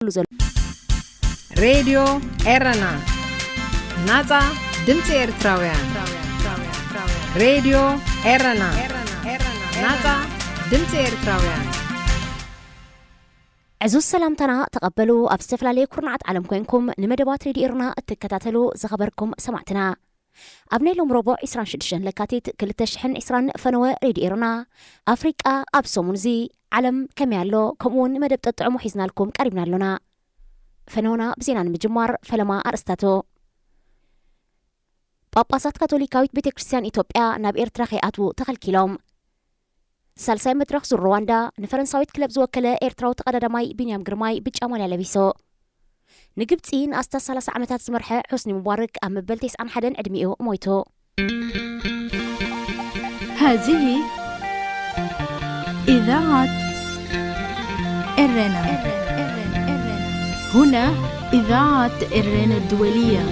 ዘሎ። ሬድዮ ኤረና፣ ናጻ ድምጺ ኤርትራውያን። ሬድዮ ኤረና፣ ናጻ ድምጺ ኤርትራውያን። ዕዙዝ ሰላምታና ተቐበሉ። ኣብ ዝተፈላለየ ኩርናዓት ዓለም ኮይንኩም ንመደባት ሬድዮ ኤረና እትከታተሉ ዝኸበርኩም ሰማዕትና፣ ኣብ ናይ ሎም ረቡዕ ዕስራን ሽዱሽተን ለካቲት ክልተ ሽሕን ዕስራን ፈነወ ሬድዮ ኤረና ኣፍሪቃ ኣብ ሰሙን እዚ ዓለም ከመይ ኣሎ፣ ከምኡ እውን መደብ ጠጥዑሙ ሒዝናልኩም ቀሪብና ኣሎና። ፈነወና ብዜና ንምጅማር ፈለማ ኣርእስታቱ። ጳጳሳት ካቶሊካዊት ቤተ ክርስቲያን ኢትዮጵያ ናብ ኤርትራ ከይኣትዉ ተኸልኪሎም። ሳልሳይ መድረኽ ዙር ሩዋንዳ ንፈረንሳዊት ክለብ ዝወከለ ኤርትራዊ ተቐዳዳማይ ቢንያም ግርማይ ብጫ ማልያ ለቢሱ። ንግብጺ ንኣስታት ሰላሳ ዓመታት ዝመርሐ ሑስኒ ሙባረክ ኣብ መበል ተስዓን ሓደን ዕድሚኡ ሞይቱ። هذه إذاعة إرنا. هنا إذاعة إرنا الدولية.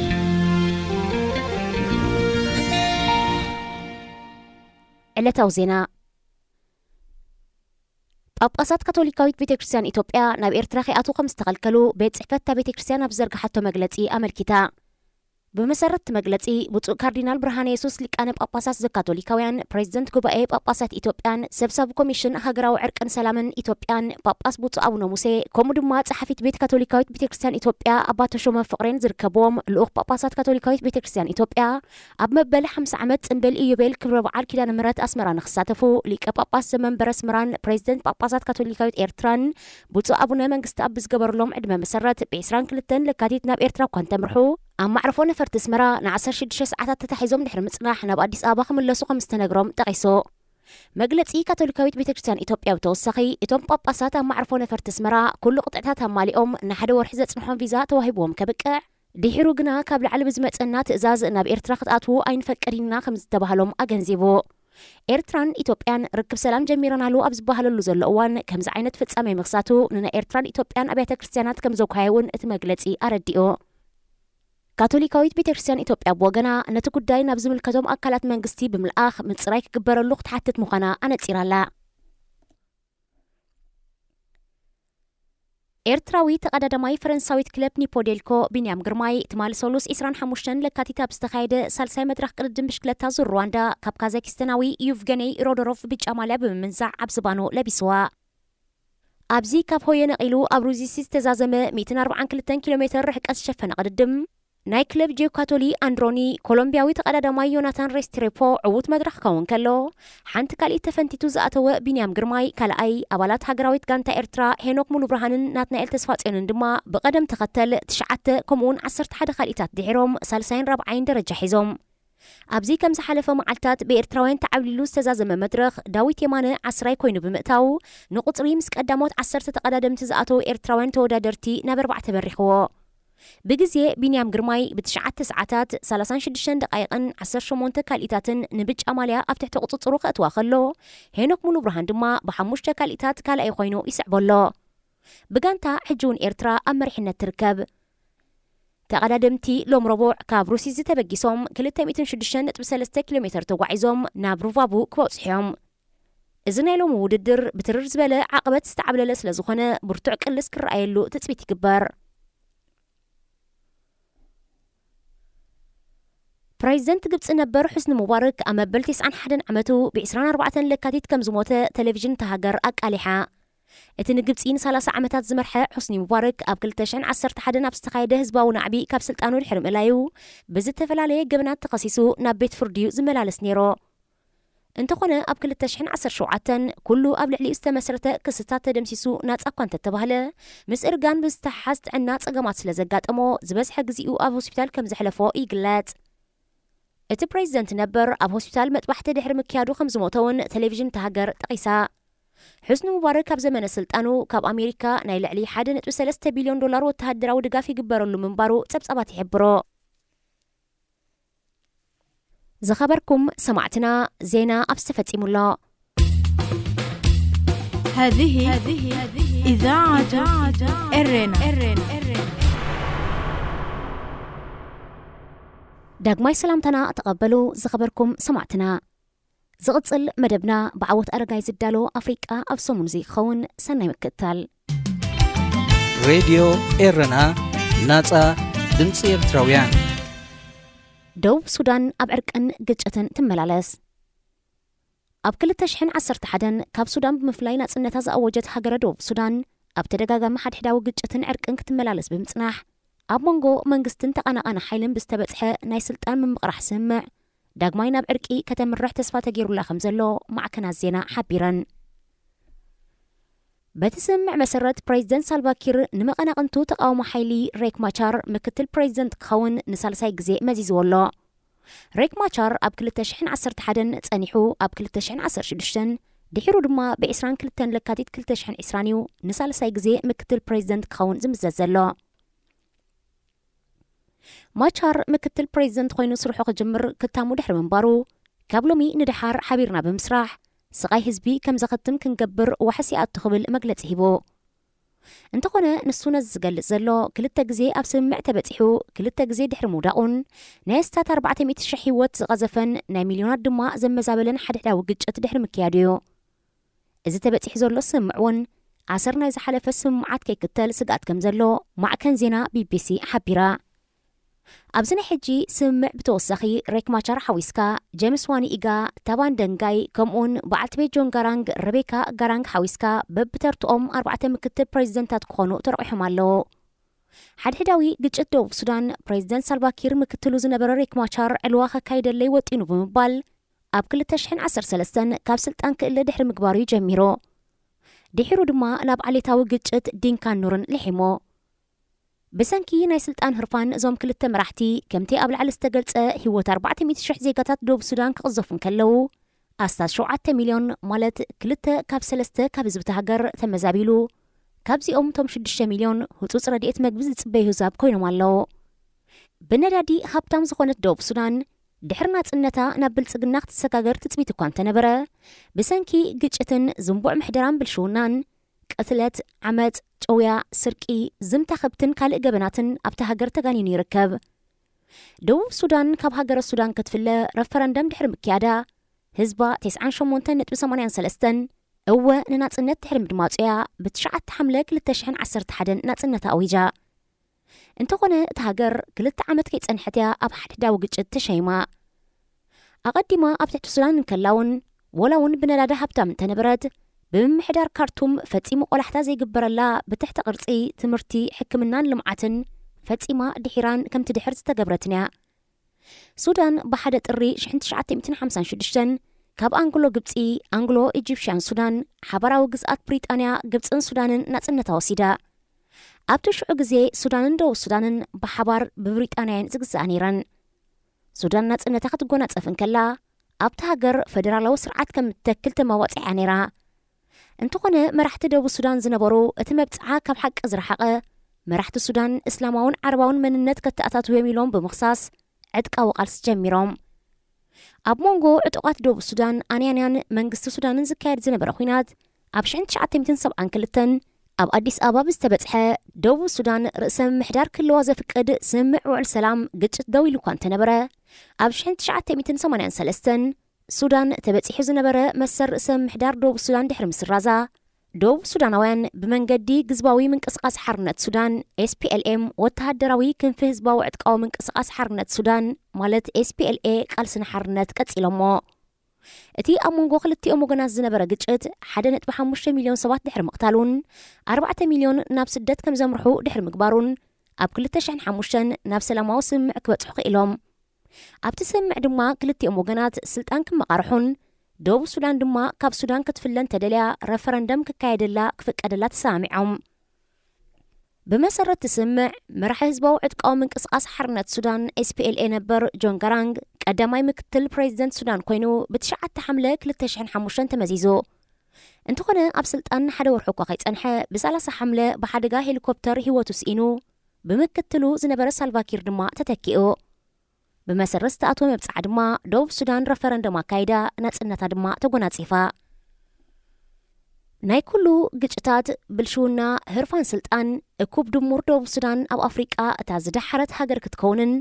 ዕለታዊ ዜና። ጳጳሳት ካቶሊካዊት ቤተ ክርስቲያን ኢትዮጵያ ናብ ኤርትራ ከይኣትዉ ከም ዝተኸልከሉ ቤት ጽሕፈት እታ ቤተ ክርስቲያን ኣብ ዝዘርግሓቶ መግለጺ ኣመልኪታ። ብመሰረት እቲ መግለጺ፣ ብፁዕ ካርዲናል ብርሃነ የሱስ ሊቃነ ጳጳሳት ዘካቶሊካውያን፣ ፕሬዚደንት ጉባኤ ጳጳሳት ኢትዮጵያን ሰብሳቢ ኮሚሽን ሃገራዊ ዕርቅን ሰላምን ኢትዮጵያን ጳጳስ ብፁዕ ኣቡነ ሙሴ፣ ከምኡ ድማ ጸሓፊት ቤት ካቶሊካዊት ቤተ ክርስቲያን ኢትዮጵያ ኣባ ተሾመ ፍቕሬን ዝርከብዎም ልኡኽ ጳጳሳት ካቶሊካዊት ቤተ ክርስቲያን ኢትዮጵያ፣ ኣብ መበል ሓምሳ ዓመት ጽንብል ኢዮቤል ክብረ በዓል ኪዳነ ምሕረት ኣስመራ ንኽሳተፉ ሊቀ ጳጳስ ዘመንበረ ኣስመራን ፕሬዚደንት ጳጳሳት ካቶሊካዊት ኤርትራን ብፁዕ ኣቡነ መንግስተኣብ ብዝገበርሎም ዕድመ መሰረት ብ ዕስራን ክልተን ለካቲት ናብ ኤርትራ እኳ እንተምርሑ፣ ኣብ ማዕርፎ ነፈርቲ ኣስመራ ን ዓሰርተ ሽዱሽተ ሰዓታት ተታሒዞም ድሕሪ ምጽናሕ ናብ ኣዲስ ኣበባ ክምለሱ ከም ዝተነግሮም ጠቒሱ። መግለጺ ካቶሊካዊት ቤተ ክርስቲያን ኢትዮጵያ ብተወሳኺ፣ እቶም ጳጳሳት ኣብ ማዕርፎ ነፈርቲ ኣስመራ ኩሉ ቅጥዕታት ኣማሊኦም ንሓደ ወርሒ ዘጽንሖም ቪዛ ተዋሂብዎም ከብቅዕ፣ ድሒሩ ግና ካብ ላዕሊ ብዝመጸና ትእዛዝ ናብ ኤርትራ ክትኣትዉ ኣይንፈቅድን ኢና ከም ዝተባህሎም ኣገንዚቡ። ኤርትራን ኢትዮጵያን ርክብ ሰላም ጀሚረናሉ ኣብ ዝበሃለሉ ዘሎ እዋን፣ ከምዚ ዓይነት ፍጻሜ ምኽሳቱ ንናይ ኤርትራን ኢትዮጵያን ኣብያተ ክርስቲያናት ከም ዘጉሃየ እውን እቲ መግለጺ ኣረዲኡ። ካቶሊካዊት ቤተ ክርስቲያን ኢትዮጵያ ብወገና፣ ነቲ ጉዳይ ናብ ዝምልከቶም ኣካላት መንግስቲ ብምልኣኽ ምጽራይ ክግበረሉ ክትሓትት ምዃና ኣነጺራ'ላ። ኤርትራዊ ተቐዳዳማይ ፈረንሳዊት ክለብ ኒፖ ዴልኮ ቢንያም ግርማይ፣ ትማሊ ሰሉስ ዕስራን ሓሙሽተን ለካቲት ኣብ ዝተኻየደ ሳልሳይ መድረኽ ቅድድም ብሽክለታ ዙር ሩዋንዳ፣ ካብ ካዛኪስተናዊ ዩቭገኒ ሮዶሮቭ ብጫ ማልያ ብምምንዛዕ ኣብ ዝባኑ ለቢስዋ። ኣብዚ ካብ ሆየ ነቒሉ ኣብ ሩዚሲ ዝተዛዘመ ሚእትን ኣርባዓን ክልተን ኪሎ ሜተር ርሕቀት ዝሸፈነ ቅድድም፣ ናይ ክለብ ጂዮካቶሊ ኣንድሮኒ፣ ኮሎምቢያዊ ተቐዳዳማይ ዮናታን ሬስትሬፖ ዕዉት መድረኽ ክኸውን ከሎ፣ ሓንቲ ካልኢት ተፈንቲቱ ዝኣተወ ቢንያም ግርማይ ካልኣይ፣ ኣባላት ሃገራዊት ጋንታ ኤርትራ ሄኖክ ሙሉብርሃንን ናትናኤል ተስፋጽዮንን ድማ ብቐደም ተኸተል ትሽዓተ፣ ከምኡውን ዓሰርተ ሓደ ካልኢታት ድሒሮም ሳልሳይን ራብዓይን ደረጃ ሒዞም። ኣብዚ ከም ዝሓለፈ መዓልታት ብኤርትራውያን ተዓብሊሉ ዝተዛዘመ መድረኽ፣ ዳዊት የማነ ዓስራይ ኮይኑ ብምእታው፣ ንቁጽሪ ምስ ቀዳሞት ዓሰርተ ተቐዳደምቲ ዝኣተዉ ኤርትራውያን ተወዳደርቲ ናብ ኣርባዕተ በሪኽዎ። ብግዜ ቢንያም ግርማይ ብትሽዓተ ሰዓታት፣ ሰላሳን ሽዱሽተን ደቓይቕን፣ ዓሰርተ ሸሞንተ ካልኢታትን ንብጫ ማልያ ኣብ ትሕቲ ቁጽጽሩ ከእትዋ ከሎ፣ ሄኖክ ሙሉብርሃን ድማ ብሓሙሽተ ካልኢታት ካልኣይ ኮይኑ ይስዕቦ ኣሎ። ብጋንታ ሕጂ እውን ኤርትራ ኣብ መሪሕነት ትርከብ። ተቐዳደምቲ ሎም ረቡዕ ካብ ሩሲዚ ተበጊሶም ክልተ ሚእትን ሽዱሽተን ነጥቢ ሰለስተ ኪሎ ሜተር ተጓዒዞም ናብ ሩቫቡ ክበጽሑ እዮም። እዚ ናይ ሎሚ ውድድር ብትርር ዝበለ ዓቐበት ዝተዓብለለ ስለ ዝኾነ ብርቱዕ ቅልስ ክረኣየሉ ትጽቢት ይግበር። ፕሬዚደንት ግብጺ ነበር ሑስኒ ሙባረክ ኣብ መበል ተስዓን ሓደን ዓመቱ ብ ዕስራን ኣርባዕተን ለካቲት ከም ዝሞተ ቴሌቪዥን እታ ሃገር ኣቃሊሓ። እቲ ንግብጺ ንሰላሳ ዓመታት ዝመርሐ ሑስኒ ሙባረክ ኣብ ክልተ ሽሕን ዓሰርተ ሓደን ኣብ ዝተኻየደ ህዝባዊ ናዕቢ ካብ ስልጣኑ ድሕሪ ምእላዩ ብዝተፈላለየ ገበናት ተኸሲሱ ናብ ቤት ፍርዲ እዩ ዝመላለስ ነይሩ። እንተኾነ ኣብ ክልተ ሽሕን ዓሰርተ ሸውዓተን ኩሉ ኣብ ልዕሊኡ ዝተመስረተ ክስታት ተደምሲሱ ናጻ እኳ እንተተባህለ፣ ምስ እርጋን ብዝተሓሓዝ ጥዕና ጸገማት ስለ ዘጋጠሞ ዝበዝሐ ግዜኡ ኣብ ሆስፒታል ከም ዘሕለፎ ይግለጽ። እቲ ፕሬዚደንት ነበር ኣብ ሆስፒታል መጥባሕቲ ድሕሪ ምክያዱ ከም ዝሞተ እውን ቴሌቪዥን እታ ሃገር ጠቒሳ። ሑስኒ ሙባረክ ኣብ ዘመነ ስልጣኑ ካብ ኣሜሪካ ናይ ልዕሊ ሓደ ነጥቢ ሰለስተ ቢልዮን ዶላር ወተሃደራዊ ድጋፍ ይግበረሉ ምንባሩ ጸብጻባት ይሕብሮ። ዝኸበርኩም ሰማዕትና፣ ዜና ኣብዚ ተፈጺሙ ኣሎ። هذه إذاعة إرنا. ዳግማይ ሰላምታና ተቐበሉ ዝኸበርኩም ሰማዕትና። ዝቕጽል መደብና ብዓወት ኣረጋይ ዝዳሎ ኣፍሪቃ ኣብ ሰሙን እዚ ክኸውን። ሰናይ ምክትታል። ሬድዮ ኤረና፣ ናጻ ድምጺ ኤርትራውያን። ደቡብ ሱዳን ኣብ ዕርቅን ግጭትን ትመላለስ። ኣብ ክልተ ሽሕን ዓሰርተ ሓደን ካብ ሱዳን ብምፍላይ ናጽነታ ዝኣወጀት ሃገረ ደቡብ ሱዳን ኣብ ተደጋጋሚ ሓድሕዳዊ ግጭትን ዕርቅን ክትመላለስ ብምጽናሕ፣ ኣብ መንጎ መንግስትን ተቓናቓኒ ሓይልን ብዝተበጽሐ ናይ ስልጣን ምምቕራሕ ስምምዕ ዳግማይ ናብ ዕርቂ ከተምርሕ ተስፋ ተገይሩላ ከም ዘሎ ማዕከናት ዜና ሓቢረን። በቲ ስምምዕ መሰረት ፕሬዚደንት ሳልቫኪር ንመቐናቕንቱ ተቓውሞ ሓይሊ ሬክ ማቻር ምክትል ፕሬዚደንት ክኸውን ንሳልሳይ ግዜ መዚዝዎ ኣሎ። ሬክ ማቻር ኣብ ክልተ ሽሕን ዓሰርተ ሓደን ጸኒሑ ኣብ ክልተ ሽሕን ዓሰርተ ሽዱሽተን ድሒሩ ድማ ብ ዕስራን ክልተን ለካቲት ክልተ ሽሕን ዕስራን እዩ ንሳልሳይ ግዜ ምክትል ፕሬዚደንት ክኸውን ዝምዘዝ ዘሎ። ማቻር ምክትል ፕሬዚደንት ኮይኑ ስርሑ ክጅምር ክታሙ ድሕሪ ምንባሩ፣ ካብ ሎሚ ንደሓር ሓቢርና ብምስራሕ ስቓይ ህዝቢ ከም ዘኸትም ክንገብር ዋሕስ ይኣቱ ክብል መግለጺ ሂቡ። እንተኾነ ንሱ ነዚ ዝገልጽ ዘሎ ክልተ ግዜ ኣብ ስምምዕ ተበጺሑ ክልተ ግዜ ድሕሪ ምውዳቑን ናይ ኣስታት ኣርባዕተ ሚእቲ ሽሕ ህይወት ዝቐዘፈን ናይ ሚልዮናት ድማ ዘመዛበለን ሓድሕዳዊ ግጭት ድሕሪ ምክያዱ እዩ። እዚ ተበጺሑ ዘሎ ስምምዕ እውን ኣሰር ናይ ዝሓለፈ ስምምዓት ከይክተል ስግኣት ከም ዘሎ ማዕከን ዜና ቢቢሲ ሓቢራ። ኣብዚ ናይ ሕጂ ስምምዕ ብተወሳኺ ሬክ ማቻር ሓዊስካ ጄምስ ዋኒ ኢጋ፣ ታባን ደንጋይ ከምኡውን በዓልቲ ቤት ጆን ጋራንግ ረቤካ ጋራንግ ሓዊስካ በብተርትኦም ኣርባዕተ ምክትል ፕሬዚደንታት ክኾኑ ተረቑሖም ኣለዉ። ሓድሕዳዊ ግጭት ደቡብ ሱዳን ፕሬዚደንት ሳልቫኪር ምክትሉ ዝነበረ ሬክ ማቻር ዕልዋ ከካይደለይ ወጢኑ ብምባል ኣብ ክልተ ሽሕን ዓሰርተ ሰለስተን ካብ ስልጣን ክእለ ድሕሪ ምግባሩ እዩ ጀሚሩ። ድሒሩ ድማ ናብ ዓሌታዊ ግጭት ዲንካን ኑርን ልሒሞ። ብሰንኪ ናይ ስልጣን ህርፋን እዞም ክልተ መራሕቲ ከምቲ ኣብ ላዕሊ ዝተገልጸ ህይወት ኣርባዕተ ሚእቲ ሽሕ ዜጋታት ደቡብ ሱዳን ክቕዘፉ እንከለዉ ኣስታት ሸውዓተ ሚልዮን ማለት ክልተ ካብ ሰለስተ ካብ ህዝቢ እታ ሃገር ተመዛቢሉ። ካብዚኦም እቶም ሽዱሽተ ሚልዮን ህጹጽ ረድኤት መግቢ ዝጽበዩ ህዛብ ኮይኖም ኣለዉ። ብነዳዲ ሃብታም ዝኾነት ደቡብ ሱዳን ድሕሪ ናጽነታ ናብ ብልጽግና ክትሰጋገር ትጽቢት እኳ እንተነበረ ብሰንኪ ግጭትን ዝንቡዕ ምሕደራን ብልሽውናን ቅትለት፣ ዓመጽ፣ ጨውያ፣ ስርቂ፣ ዝምታ ከብትን ካልእ ገበናትን ኣብታ ሃገር ተጋኒኑ ይርከብ። ደቡብ ሱዳን ካብ ሃገረ ሱዳን ክትፍለ ረፈረንደም ድሕሪ ምክያዳ ህዝባ ተስዓን ሸሞንተን ነጥቢ ሰማንያን ሰለስተን እወ ንናጽነት ድሕሪ ምድማጹ እያ ብትሽዓተ ሓምለ ክልተ ሽሕን ዓሰርተ ሓደን ናጽነታ ኣዊጃ። እንተኾነ እታ ሃገር ክልተ ዓመት ከይጸንሐት እያ ኣብ ሓድሕዳዊ ግጭት ተሸይማ። ኣቐዲማ ኣብ ትሕቲ ሱዳን እንከላ እውን ወላ እውን ብነዳዲ ሃብታም እንተነበረት ብምምሕዳር ካርቱም ፈጺሙ ቆላሕታ ዘይግበረላ ብትሕቲ ቅርጺ ትምህርቲ ሕክምናን ልምዓትን ፈጺማ ድሒራን ከም ትድሕር ዝተገብረትን እያ። ሱዳን ብሓደ ጥሪ ሽሕን ትሽዓተ ሚእትን ሓምሳን ሽዱሽተን ካብ ኣንግሎ ግብጺ ኣንግሎ ኢጂፕሽያን ሱዳን ሓባራዊ ግዝኣት ብሪጣንያ ግብጽን ሱዳንን ናጽነታ ወሲዳ። ኣብቲ ሽዑ ግዜ ሱዳንን ደቡብ ሱዳንን ብሓባር ብብሪጣንያ እየን ዝግዝኣ ነይረን። ሱዳን ናጽነታ ክትጎናጸፍ እንከላ ኣብቲ ሃገር ፈደራላዊ ስርዓት ከም እትተክል ተመዋጺዓ ነይራ። እንተኾነ መራሕቲ ደቡብ ሱዳን ዝነበሩ እቲ መብጽዓ ካብ ሓቂ ዝረሓቐ መራሕቲ ሱዳን እስላማውን ዓረባውን መንነት ከተኣታትውዮም ኢሎም ብምኽሳስ ዕጥቃዊ ቃልሲ ጀሚሮም። ኣብ መንጎ ዕጡቓት ደቡብ ሱዳን ኣንያንያን መንግስቲ ሱዳንን ዝካየድ ዝነበረ ኲናት ኣብ ሽሕን ትሽዓተ ሚእትን ሰብዓን ክልተን ኣብ ኣዲስ ኣበባ ብዝተበጽሐ ደቡብ ሱዳን ርእሰ ምምሕዳር ክህልዋ ዘፍቅድ ስምምዕ ውዕል ሰላም ግጭት ደው ኢሉ እኳ እንተነበረ ኣብ ሽሕን ትሽዓተ ሚእትን ሰማንያን ሰለስተን ሱዳን ተበጺሑ ዝነበረ መሰል ርእሰ ምምሕዳር ደቡብ ሱዳን ድሕሪ ምስራዛ ደቡብ ሱዳናውያን ብመንገዲ ግዝባዊ ምንቅስቓስ ሓርነት ሱዳን ኤስፒኤልኤም ወተሃደራዊ ክንፊ ህዝባዊ ዕጥቃዊ ምንቅስቓስ ሓርነት ሱዳን ማለት ኤስፒኤልኤ ቃልሲ ንሓርነት ቀጺሎሞ። እቲ ኣብ መንጎ ክልቲኦም ወገናት ዝነበረ ግጭት ሓደ ነጥቢ ሓሙሽተ ሚልዮን ሰባት ድሕሪ ምቕታሉን ኣርባዕተ ሚልዮን ናብ ስደት ከም ዘምርሑ ድሕሪ ምግባሩን ኣብ ክልተ ሽሕን ሓሙሽተን ናብ ሰላማዊ ስምምዕ ክበጽሑ ክኢሎም። ኣብቲ ስምምዕ ድማ ክልቲኦም ወገናት ስልጣን ክመቓርሑን ደቡብ ሱዳን ድማ ካብ ሱዳን ክትፍለ እንተደልያ ረፈረንደም ክካየደላ ክፍቀደላ ተሰማሚዖም። ብመሰረት እቲ ስምምዕ መራሒ ህዝባዊ ዕጥቃዊ ምንቅስቓስ ሓርነት ሱዳን ኤስፒኤልኤ ነበር ጆን ጋራንግ ቀዳማይ ምክትል ፕሬዚደንት ሱዳን ኮይኑ ብትሽዓተ ሓምለ ክልተ ሽሕን ሓሙሽተን ተመዚዙ። እንተኾነ ኣብ ስልጣን ሓደ ወርሒ እኳ ከይጸንሐ ብሰላሳ ሓምለ ብሓደጋ ሄሊኮፕተር ህይወቱ ስኢኑ ብምክትሉ ዝነበረ ሳልቫኪር ድማ ተተኪኡ። ብመሰረት ዝተኣትወ መብጽዓ ድማ ደቡብ ሱዳን ረፈረንደም ኣካይዳ ናጽነታ ድማ ተጎናጺፋ። ናይ ኩሉ ግጭታት ብልሽውና ህርፋን ስልጣን እኩብ ድሙር ደቡብ ሱዳን ኣብ ኣፍሪቃ እታ ዝደሓረት ሃገር ክትከውንን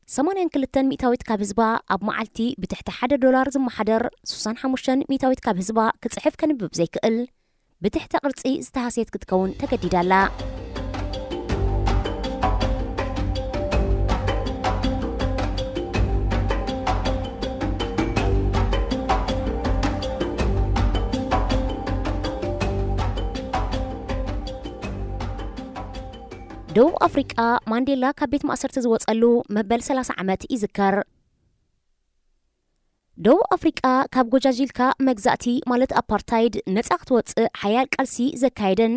ሰማንያን ክልተን ሚእታዊት ካብ ህዝባ ኣብ መዓልቲ ብትሕቲ ሓደ ዶላር ዝመሓደር ሱሳን ሓሙሽተን ሚእታዊት ካብ ህዝባ ክጽሕፍ ከንብብ ዘይክእል ብትሕተ ቅርጺ ዝተሃስየት ክትከውን ተገዲዳ ኣላ። ደቡብ ኣፍሪቃ፣ ማንዴላ ካብ ቤት ማእሰርቲ ዝወጸሉ መበል ሰላሳ ዓመት ይዝከር። ደቡብ ኣፍሪቃ ካብ ጎጃጂልካ መግዛእቲ ማለት ኣፓርታይድ ነጻ ክትወጽእ ሓያል ቃልሲ ዘካየደን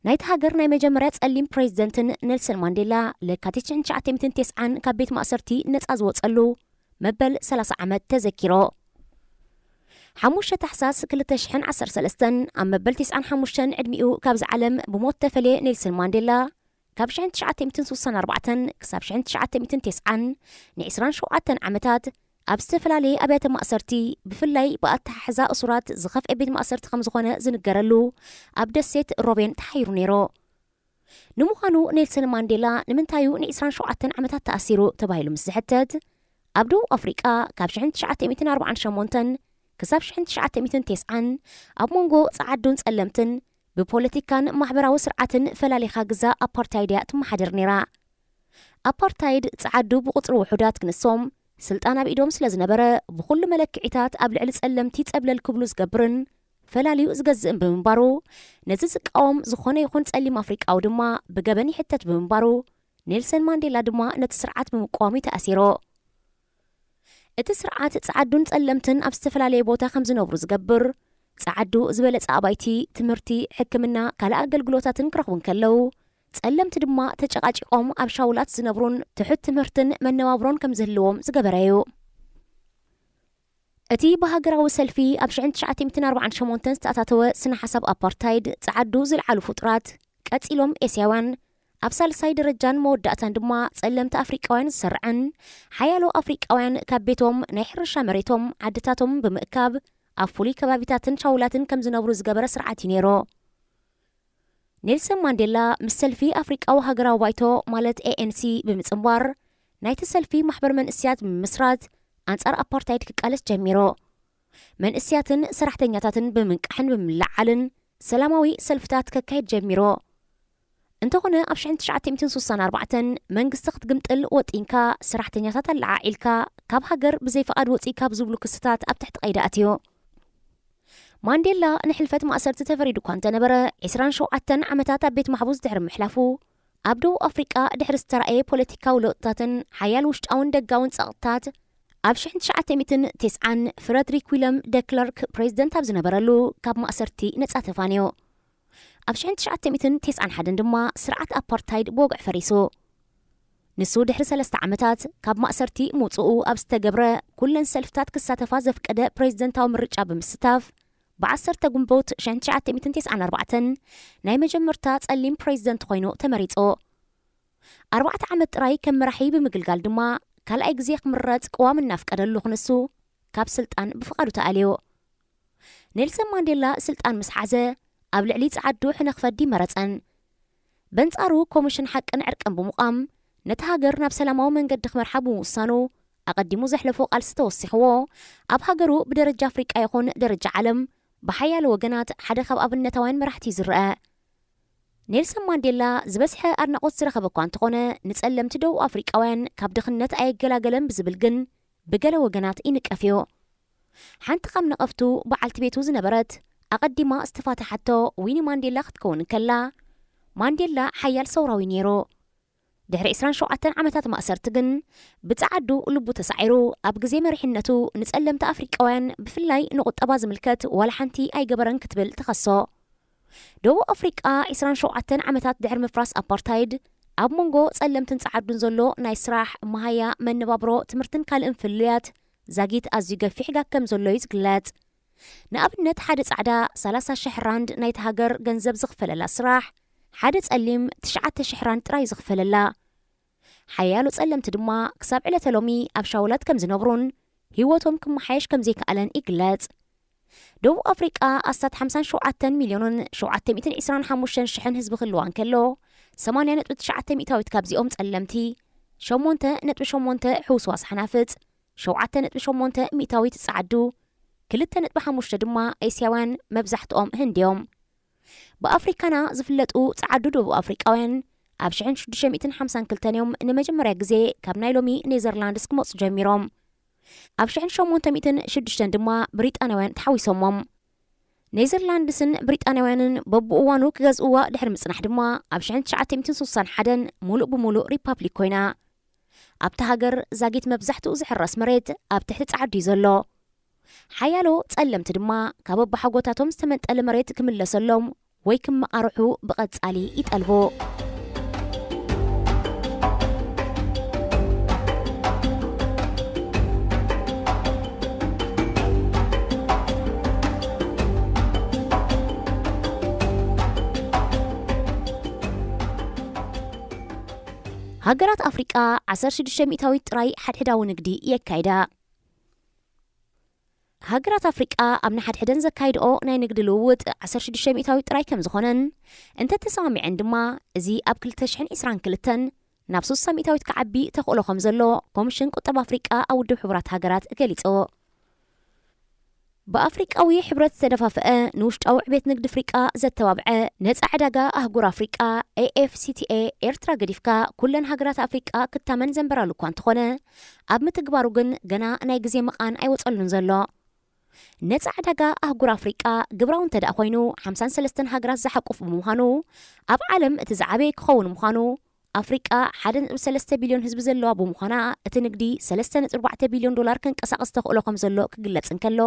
ናይቲ ሃገር ናይ መጀመርያ ጸሊም ፕሬዚደንትን ኔልሰን ማንዴላ ለካቲት ሽሕን ትሽዓተ ሚእትን ተስዓን ካብ ቤት ማእሰርቲ ነጻ ዝወጸሉ መበል ሰላሳ ዓመት ተዘኪሮ። ሓሙሽተ ታሕሳስ ክልተ ሽሕን ዓሰርተ ሰለስተን ኣብ መበል ተስዓን ሓሙሽተን ዕድሚኡ ካብዚ ዓለም ብሞት ተፈልየ ኔልሰን ማንዴላ ካብ ሽሕን ትሽዓተ ሚእትን ስሳን ኣርባዕተን ክሳብ ሽሕን ትሽዓተ ሚእትን ተስዓን ንዒስራን ሸውዓተን ዓመታት ኣብ ዝተፈላለየ ኣብያተ ማእሰርቲ ብፍላይ ብኣተሓሕዛ እሱራት ዝኸፍኤ ቤት ማእሰርቲ ከም ዝኾነ ዝንገረሉ ኣብ ደሴት ሮቤን ተሓይሩ ነይሩ። ንምዃኑ ኔልሰን ማንዴላ ንምንታዩ ንዒስራን ሸውዓተን ዓመታት ተኣሲሩ ተባሂሉ ምስ ዝሕተት ኣብ ደቡብ ኣፍሪቃ ካብ ሽሕን ትሽዓተ ሚእትን ኣርባዓን ሸሞንተን ክሳብ ሽሕን ትሽዓተ ሚእትን ተስዓን ኣብ መንጎ ጸዓዱን ጸለምትን ብፖለቲካን ማሕበራዊ ስርዓትን ፈላሊኻ ግዛ ኣፓርታይድ እያ ትመሓደር ነይራ። ኣፓርታይድ ጸዓዱ ብቁጽሪ ውሑዳት ክንሶም ስልጣን ኣብ ኢዶም ስለ ዝነበረ ብኹሉ መለክዒታት ኣብ ልዕሊ ጸለምቲ ጸብለል ክብሉ ዝገብርን ፈላልዩ ዝገዝእን ብምንባሩ ነዚ ዝቃወም ዝኾነ ይኹን ጸሊም ኣፍሪቃዊ ድማ ብገበን ይሕተት ብምንባሩ ኔልሰን ማንዴላ ድማ ነቲ ስርዓት ብምቅዋም እዩ ተኣሲሩ። እቲ ስርዓት ጸዓዱን ጸለምትን ኣብ ዝተፈላለየ ቦታ ከም ዝነብሩ ዝገብር፣ ጸዓዱ ዝበለጸ ኣባይቲ፣ ትምህርቲ፣ ሕክምና፣ ካልእ ኣገልግሎታትን ክረኽቡ እንከለዉ፣ ጸለምቲ ድማ ተጨቃጪቆም ኣብ ሻውላት ዝነብሩን ትሑት ትምህርትን መነባብሮን ከም ዝህልዎም ዝገበረ እዩ። እቲ ብሃገራዊ ሰልፊ ኣብ ሽሕን ትሽዓተ ሚእትን ኣርባዓን ሸሞንተን ዝተኣታተወ ስነ ሓሳብ ኣፓርታይድ ጸዓዱ ዝለዓሉ ፍጡራት ቀጺሎም ኤስያውያን ኣብ ሳልሳይ ደረጃን መወዳእታን ድማ ጸለምቲ ኣፍሪቃውያን ዝሰርዐን ሓያሎ ኣፍሪቃውያን ካብ ቤቶም ናይ ሕርሻ መሬቶም ዓድታቶም ብምእካብ ኣብ ፍሉይ ከባቢታትን ሻውላትን ከም ዝነብሩ ዝገበረ ስርዓት እዩ ነይሩ። ኔልሰን ማንዴላ ምስ ሰልፊ ኣፍሪቃዊ ሃገራዊ ባይቶ ማለት ኤኤንሲ ብምጽንባር ናይቲ ሰልፊ ማሕበር መንእስያት ብምምስራት ኣንጻር ኣፓርታይድ ክቃለስ ጀሚሩ። መንእስያትን ሰራሕተኛታትን ብምንቃሕን ብምልዓልን ሰላማዊ ሰልፍታት ከካይድ ጀሚሩ። እንተኾነ ኣብ ሽሕን ትሽዓተ ሚእትን ስሳን ኣርባዕተን መንግስቲ ክትግምጥል ወጢንካ ሰራሕተኛታት ኣለዓዒልካ ካብ ሃገር ብዘይ ፍቓድ ወጺእካ ብዝብሉ ክስታት ኣብ ትሕቲ ቀይዲ ኣትዩ። ማንዴላ ንሕልፈት ማእሰርቲ ተፈሪዱ እኳ እንተነበረ ዒስራን ሸውዓተን ዓመታት ኣብ ቤት ማሕቡስ ድሕሪ ምሕላፉ ኣብ ደቡብ ኣፍሪቃ ድሕሪ ዝተራእየ ፖለቲካዊ ለውጥታትን ሓያል ውሽጣውን ደጋውን ጸቕጥታት ኣብ ሽሕን ትሽዓተ ሚእትን ተስዓን ፍረድሪክ ዊለም ደክለርክ ፕሬዚደንት ኣብ ዝነበረሉ ካብ ማእሰርቲ ነጻ ተፋንዩ። ኣብ ሽሕን ትሽዓተ ሚእትን ተስዓን ሓደን ድማ ስርዓት ኣፓርታይድ ብወግዒ ፈሪሱ። ንሱ ድሕሪ ሰለስተ ዓመታት ካብ ማእሰርቲ ምውጽኡ ኣብ ዝተገብረ ኩለን ሰልፍታት ክሳተፋ ዘፍቀደ ፕሬዚደንታዊ ምርጫ ብምስታፍ ብዓሰርተ ግንቦት ሽሕን ትሽዓተ ሚእትን ተስዓን ኣርባዕተን ናይ መጀመርታ ጸሊም ፕሬዚደንት ኮይኑ ተመሪጹ። ኣርባዕተ ዓመት ጥራይ ከም መራሒ ብምግልጋል ድማ ካልኣይ ግዜ ክምረጽ ቅዋም እናፍቀደሉ ክንሱ ካብ ስልጣን ብፍቓዱ ተኣልዩ። ኔልሰን ማንዴላ ስልጣን ምስ ሓዘ ኣብ ልዕሊ ጸዓዱ ሕነ ክፈዲ መረጸን። በንጻሩ ኮሚሽን ሓቅን ዕርቅን ብምቋም ነቲ ሃገር ናብ ሰላማዊ መንገዲ ክመርሓ ብምውሳኑ ኣቐዲሙ ዘሕለፎ ቃልሲ ተወሲኽዎ ኣብ ሃገሩ ብደረጃ ኣፍሪቃ ይኹን ደረጃ ዓለም ብሓያሎ ወገናት ሓደ ካብ ኣብነታውያን መራሕቲ እዩ ዝረአ። ኔልሰን ማንዴላ ዝበዝሐ ኣድናቖት ዝረኸበ እኳ እንተኾነ ንጸለምቲ ደቡብ ኣፍሪቃውያን ካብ ድኽነት ኣየገላገለን ብዝብል ግን ብገለ ወገናት ይንቀፍ እዩ። ሓንቲ ካብ ነቐፍቱ በዓልቲ ቤቱ ዝነበረት ኣቐዲማ ዝተፋትሓቶ ዊኒ ማንዴላ ክትከውን እንከላ ማንዴላ ሓያል ሰውራዊ ነይሩ። ድሕሪ ዒስራን ሸውዓተን ዓመታት ማእሰርቲ ግን ብጸዓዱ ልቡ ተሳዒሩ ኣብ ግዜ መሪሕነቱ ንጸለምቲ ኣፍሪቃውያን ብፍላይ ንቁጠባ ዝምልከት ዋላ ሓንቲ ኣይገበረን ክትብል ትኸሶ። ደቡብ ኣፍሪቃ ዒስራን ሸውዓተን ዓመታት ድሕሪ ምፍራስ ኣፓርታይድ ኣብ መንጎ ጸለምትን ጸዓዱን ዘሎ ናይ ስራሕ፣ መሃያ፣ መነባብሮ፣ ትምህርትን ካልእን ፍልልያት ዛጊት ኣዝዩ ገፊሕ ጋግ ከም ዘሎ እዩ ዝግለጽ። ንኣብነት ሓደ ጻዕዳ ሰላሳ ሽሕ ራንድ ናይቲ ሃገር ገንዘብ ዝኽፈለላ ስራሕ ሓደ ጸሊም ትሽዓተ ሽሕ ራንድ ጥራይ ዝኽፈለላ። ሓያሎ ጸለምቲ ድማ ክሳብ ዕለተ ሎሚ ኣብ ሻውላት ከም ዝነብሩን ህይወቶም ክመሓየሽ ከም ዘይከኣለን ይግለጽ። ደቡብ ኣፍሪቃ ኣስታት ሓምሳን ሸውዓተን ሚልዮንን ሸውዓተ ሚእትን ዕስራን ሓሙሽተን ሽሕን ህዝቢ ክህልዋ እንከሎ ሰማንያ ነጥቢ ትሽዓተ ሚእታዊት ካብዚኦም ጸለምቲ፣ ሸሞንተ ነጥቢ ሸሞንተ ሕውስዋስ ሓናፍጽ፣ ሸውዓተ ነጥቢ ሸሞንተ ሚእታዊት ጸዓዱ፣ ክልተ ነጥቢ ሓሙሽተ ድማ ኤስያውያን መብዛሕትኦም ህንድ እዮም። ብኣፍሪካና ዝፍለጡ ጸዓዱ ደቡብ ኣፍሪቃውያን ኣብ ሽሕን ሽዱሽተ ሚእትን ሓምሳን ክልተን እዮም ንመጀመርያ ግዜ ካብ ናይ ሎሚ ኔዘርላንድስ ክመጹ ጀሚሮም። ኣብ ሽሕን ሸሞንተ ሚእትን ሽዱሽተን ድማ ብሪጣናውያን ተሓዊሶሞም። ኔዘርላንድስን ብሪጣንያውያንን በብእዋኑ ክገዝእዋ ድሕሪ ምጽናሕ ድማ፣ ኣብ ሽሕን ትሽዓተ ሚእትን ስሳን ሓደን ሙሉእ ብሙሉእ ሪፓብሊክ ኮይና። ኣብታ ሃገር ዛጊት መብዛሕትኡ ዝሕረስ መሬት ኣብ ትሕቲ ጻዕዱ እዩ ዘሎ። ሓያሎ ጸለምቲ ድማ ካብ ኣባሓጎታቶም ዝተመንጠለ መሬት ክምለሰሎም ወይ ክመቓርሑ ብቐጻሊ ይጠልቡ። ሃገራት ኣፍሪቃ ዓሰርተ ሽዱሽተ ሚእታዊት ጥራይ ሓድሕዳዊ ንግዲ የካይዳ። ሃገራት ኣፍሪቃ ኣብ ንሓድሕደን ዘካይድኦ ናይ ንግዲ ልውውጥ ዓሰርተ ሽዱሽተ ሚእታዊት ጥራይ ከም ዝኾነን እንተተሰማሚዐን ድማ፣ እዚ ኣብ ክልተ ሽሕን ዕስራን ክልተን ናብ ስሳ ሚእታዊት ክዓቢ ተኽእሎ ከም ዘሎ ኮሚሽን ቁጠባ ኣፍሪቃ ኣብ ውድብ ሕቡራት ሃገራት ገሊጹ። ብኣፍሪቃዊ ሕብረት ዝተደፋፍአ ንውሽጣዊ ዕቤት ንግዲ ኣፍሪቃ ዘተባብዐ ነጻ ዕዳጋ ኣህጉር ኣፍሪቃ ኤ ኤፍ ሲ ቲ ኤ ኤርትራ ገዲፍካ ኩለን ሃገራት ኣፍሪቃ ክታመን ዘንበራሉ እኳ እንተኾነ፣ ኣብ ምትግባሩ ግን ገና ናይ ግዜ መቓን ኣይወጸሉን ዘሎ። ነጻ ዕዳጋ ኣህጉር ኣፍሪቃ ግብራዊ እንተ ደኣ ኮይኑ ሓምሳን ሰለስተን ሃገራት ዝሓቁፍ ብምዃኑ ኣብ ዓለም እቲ ዝዓበየ ክኸውን ምዃኑ ኣፍሪቃ ሓደ ነጥቢ ሰለስተ ቢልዮን ህዝቢ ዘለዋ ብምዃና፣ እቲ ንግዲ ሰለስተ ነጥቢ ኣርባዕተ ቢልዮን ዶላር ከንቀሳቕስ ተኽእሎ ከም ዘሎ ክግለጽ እንከሎ፣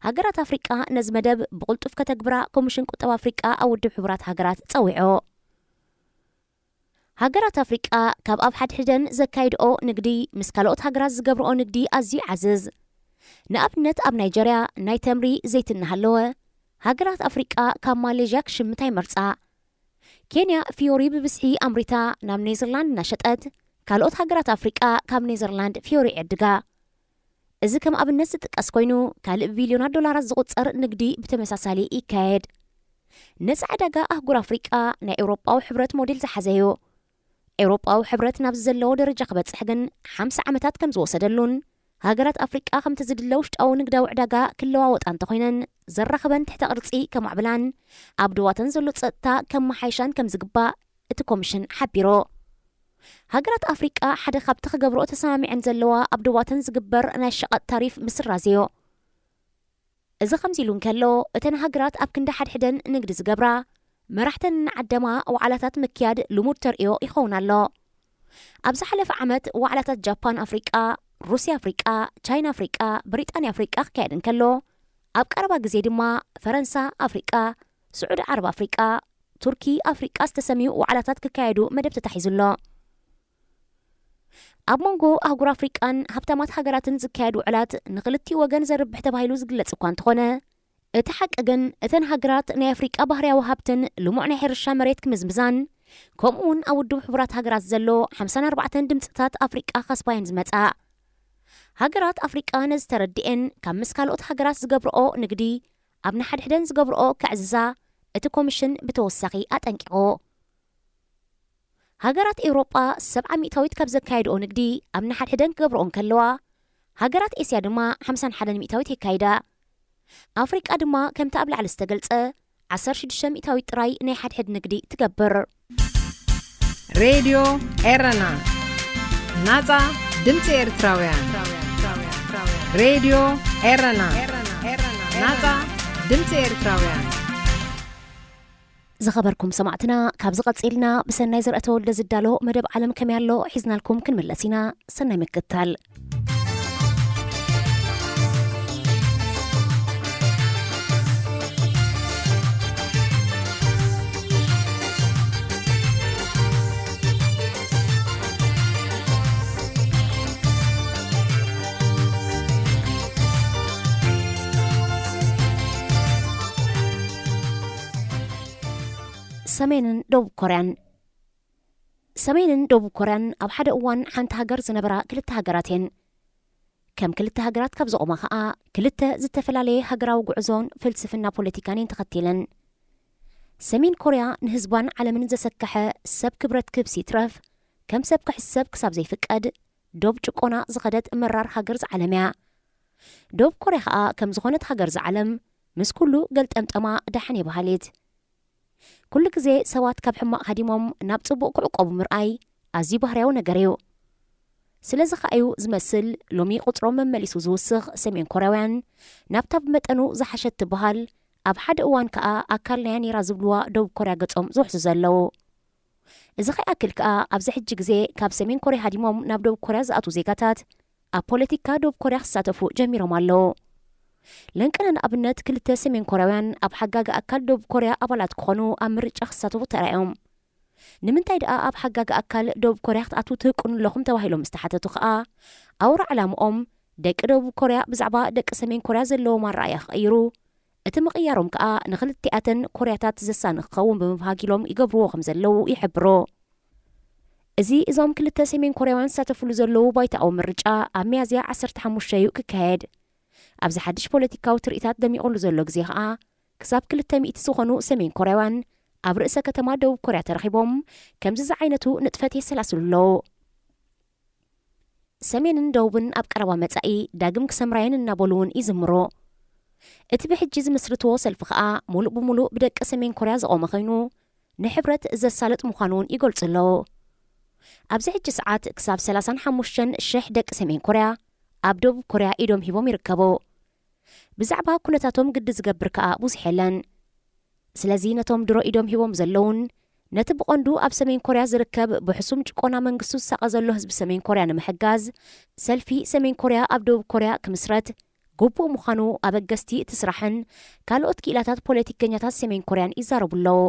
ሃገራት ኣፍሪቃ ነዚ መደብ ብቕልጡፍ ከተግብራ ኮሚሽን ቁጠባ ኣፍሪቃ ኣብ ውድብ ሕቡራት ሃገራት ጸዊዑ። ሃገራት ኣፍሪቃ ካብ ኣብ ሓድሕደን ዘካይድኦ ንግዲ ምስ ካልኦት ሃገራት ዝገብርኦ ንግዲ ኣዝዩ ይዓዝዝ። ንኣብነት ኣብ ናይጀርያ ናይ ተምሪ ዘይቲ እናሃለወ፣ ሃገራት ኣፍሪቃ ካብ ማሌዥያ ክሽምታ ይመርጻ። ኬንያ ፍዮሪ ብብዝሒ ኣምሪታ ናብ ኔዘርላንድ እናሸጠት፣ ካልኦት ሃገራት ኣፍሪቃ ካብ ኔዘርላንድ ፍዮሪ ይዕድጋ። እዚ ከም ኣብነት ዝጥቀስ ኮይኑ፣ ካልእ ብቢልዮናት ዶላራት ዝቑጸር ንግዲ ብተመሳሳሊ ይካየድ። ነጻ ዕዳጋ ኣህጉር ኣፍሪቃ ናይ ኤውሮጳዊ ሕብረት ሞዴል ዝሓዘ እዩ። ኤውሮጳዊ ሕብረት ናብዚ ዘለዎ ደረጃ ክበጽሕ ግን ሓምሳ ዓመታት ከም ዝወሰደሉን፣ ሃገራት ኣፍሪቃ ከምቲ ዝድለ ውሽጣዊ ንግዳዊ ዕዳጋ ክለዋወጣ እንተኾይነን፣ ዘራኽበን ትሕተ ቅርጺ ከማዕብላን ኣብ ዶባተን ዘሎ ጸጥታ ከመሓይሻን ከም ዝግባእ እቲ ኮሚሽን ሓቢሩ። ሃገራት ኣፍሪቃ ሓደ ካብቲ ክገብርኦ ተሰማሚዐን ዘለዋ ኣብ ዶባተን ዝግበር ናይ ሸቐጥ ታሪፍ ምስራዝ እዩ። እዚ ከምዚ ኢሉ እንከሎ፣ እተን ሃገራት ኣብ ክንዲ ሓድሕደን ንግዲ ዝገብራ፣ መራሕተን እናዓደማ ዋዕላታት ምክያድ ልሙድ ተርእዮ ይኸውን ኣሎ። ኣብ ዝሓለፈ ዓመት ዋዕላታት ጃፓን ኣፍሪቃ፣ ሩስያ ኣፍሪቃ፣ ቻይና ኣፍሪቃ፣ ብሪጣንያ ኣፍሪቃ ክካየድ እንከሎ፣ ኣብ ቀረባ ግዜ ድማ ፈረንሳ ኣፍሪቃ፣ ስዑዲ ዓረብ ኣፍሪቃ፣ ቱርኪ ኣፍሪቃ ዝተሰምዩ ዋዕላታት ክካየዱ መደብ ተታሒዙ ኣሎ። ኣብ መንጎ ኣህጉር ኣፍሪቃን ሃብታማት ሃገራትን ዝካየድ ውዕላት ንኽልቲኡ ወገን ዘርብሕ ተባሂሉ ዝግለጽ እኳ እንተኾነ፣ እቲ ሓቂ ግን እተን ሃገራት ናይ ኣፍሪቃ ባህርያዊ ሃብትን ልሙዕ ናይ ሕርሻ መሬት ክምዝምዛን፣ ከምኡ እውን ኣብ ውድብ ሕቡራት ሃገራት ዘሎ ሓምሳን ኣርባዕተን ድምጽታት ኣፍሪቃ ከስባየን ዝመጻ። ሃገራት ኣፍሪቃ ነዚ ተረዲኤን ካብ ምስ ካልኦት ሃገራት ዝገብርኦ ንግዲ ኣብ ንሓድሕደን ዝገብርኦ ከዕዝዛ እቲ ኮሚሽን ብተወሳኺ ኣጠንቂቑ። ሃገራት ኤውሮጳ ሰብዓ ሚእታዊት ካብ ዘካየድኦ ንግዲ ኣብ ንሓድሕደን ክገብርኦ እንከለዋ፣ ሃገራት ኤስያ ድማ ሓምሳን ሓደን ሚእታዊት የካይዳ። ኣፍሪቃ ድማ ከምቲ ኣብ ላዕሊ ዝተገልጸ ዓሰርተ ሽዱሽተ ሚእታዊት ጥራይ ናይ ሓድሕድ ንግዲ ትገብር። ሬድዮ ኤረና፣ ናጻ ድምጺ ኤርትራውያን። ሬድዮ ኤረና፣ ናጻ ድምጺ ኤርትራውያን። ዝኸበርኩም ሰማዕትና፣ ካብዚ ቀጺልና ብሰናይ ዘርአተወልደ ዝዳሎ መደብ ዓለም ከመይ ኣሎ ሒዝናልኩም ክንምለስ ኢና። ሰናይ ምክትታል። ሰሜንን ደቡብ ኮርያን። ሰሜንን ደቡብ ኮርያን ኣብ ሓደ እዋን ሓንቲ ሃገር ዝነበራ ክልተ ሃገራት እየን። ከም ክልተ ሃገራት ካብ ዘቑማ ኸኣ፣ ክልተ ዝተፈላለየ ሃገራዊ ጉዕዞን ፍልስፍና ፖለቲካን እየን ተኸቲለን። ሰሜን ኮርያ ንህዝባን ዓለምን ዘሰከሐ ሰብ ክብረት ክብሲ ይትረፍ፣ ከም ሰብ ክሕሰብ ክሳብ ዘይፍቀድ፣ ዶብ ጭቆና ዝኸደት መራር ሃገር ዝዓለም እያ። ዶብ ኮርያ ኸኣ ከም ዝኾነት ሃገር ዝዓለም፣ ምስ ኩሉ ገልጠምጠማ ደሓን እየ በሃሊት። ኩሉ ግዜ ሰባት ካብ ሕማቕ ሃዲሞም ናብ ጽቡቕ ክዕቆቡ ምርኣይ ኣዝዩ ባህርያዊ ነገር እዩ። ስለዚ ኸኣ እዩ ዝመስል ሎሚ ቁጽሮም መመሊሱ ዝውስኽ ሰሜን ኮርያውያን ናብታ ብመጠኑ ዝሓሸት ትበሃል ኣብ ሓደ እዋን ከኣ ኣካል ናያ ነይራ ዝብልዋ ደቡብ ኮርያ ገጾም ዝውሕዙ ዘለዉ። እዚ ከይኣክል ከኣ ኣብዚ ሕጂ ግዜ ካብ ሰሜን ኮርያ ሃዲሞም ናብ ደቡብ ኮርያ ዝኣትዉ ዜጋታት ኣብ ፖለቲካ ደቡብ ኮርያ ክሳተፉ ጀሚሮም ኣለዉ። ለንቀነ ንኣብነት ክልተ ሰሜን ኮርያውያን ኣብ ሓጋጊ ኣካል ደቡብ ኮርያ ኣባላት ክኾኑ ኣብ ምርጫ ክሳተፉ ተራእዮም። ንምንታይ ደኣ ኣብ ሓጋጊ ኣካል ደቡብ ኮርያ ክትኣትዉ ትህቅኑ ኣለኹም ተባሂሎም ምስ ተሓተቱ ከኣ ኣውራ ዕላምኦም ደቂ ደቡብ ኮርያ ብዛዕባ ደቂ ሰሜን ኮርያ ዘለዎም ኣረኣእያ ክቕይሩ፣ እቲ ምቕያሮም ከኣ ንኽልቲኣተን ኮርያታት ዘሳኒ ክኸውን ብምብሃግ ኢሎም ይገብርዎ ከም ዘለዉ ይሕብሩ። እዚ እዞም ክልተ ሰሜን ኮርያውያን ዝሳተፍሉ ዘለዉ ባይታኣዊ ምርጫ ኣብ ሚያዝያ ዓሰርተ ሓሙሽተ እዩ ክካየድ። ኣብዚ ሓድሽ ፖለቲካዊ ትርኢታት ደሚቑሉ ዘሎ ግዜ ከኣ ክሳብ ክልተ ሚእቲ ዝኾኑ ሰሜን ኮርያውያን ኣብ ርእሰ ከተማ ደቡብ ኮርያ ተረኺቦም ከምዚ ዝዓይነቱ ንጥፈት የሰላስሉ ኣለዉ። ሰሜንን ደቡብን ኣብ ቀረባ መጻኢ ዳግም ክሰምራየን እናበሉ እውን ይዝምሩ። እቲ ብሕጂ ዝምስርትዎ ሰልፊ ከኣ ሙሉእ ብሙሉእ ብደቂ ሰሜን ኮርያ ዝቖመ ኮይኑ ንሕብረት ዘሳልጥ ምዃኑ እውን ይገልጹ ኣለዉ። ኣብዚ ሕጂ ሰዓት ክሳብ ሰላሳን ሓሙሽተን ሽሕ ደቂ ሰሜን ኮርያ ኣብ ደቡብ ኮርያ ኢዶም ሂቦም ይርከቡ። ብዛዕባ ኩነታቶም ግዲ ዝገብር ከኣ ብዙሕ የለን። ስለዚ ነቶም ድሮ ኢዶም ሂቦም ዘለዉን ነቲ ብቐንዱ ኣብ ሰሜን ኮርያ ዝርከብ ብሕሱም ጭቆና መንግስቱ ዝሳቐ ዘሎ ህዝቢ ሰሜን ኮርያ ንምሕጋዝ ሰልፊ ሰሜን ኮርያ ኣብ ደቡብ ኮርያ ክምስረት ግቡእ ምዃኑ ኣበገስቲ እቲ ስራሕን ካልኦት ክኢላታት ፖለቲከኛታት ሰሜን ኮርያን ይዛረቡ ኣለዉ።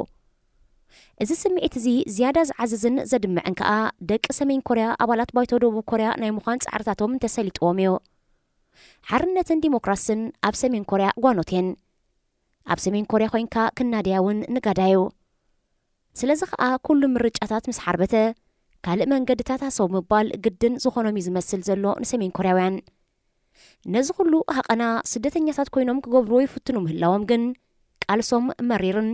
እዚ ስምዒት እዚ ዝያዳ ዝዓዝዝን ዘድምዕን ከኣ ደቂ ሰሜን ኮርያ ኣባላት ባይቶ ደቡብ ኮርያ ናይ ምዃን ጻዕርታቶም እንተሰሊጥዎም እዩ። ሓርነትን ዲሞክራስን ኣብ ሰሜን ኮርያ ጓኖት እየን። ኣብ ሰሜን ኮርያ ኮይንካ ክናደያ እውን ንጋዳዩ። ስለዚ ከኣ ኩሉ ምርጫታት ምስ ሓርበተ ካልእ መንገድታት ሃሰው ምባል ግድን ዝኾኖም እዩ ዝመስል ዘሎ ንሰሜን ኮርያውያን። ነዚ ኩሉ ሃቐና ስደተኛታት ኮይኖም ክገብርዎ ይፍትኑ ምህላዎም ግን ቃልሶም መሪርን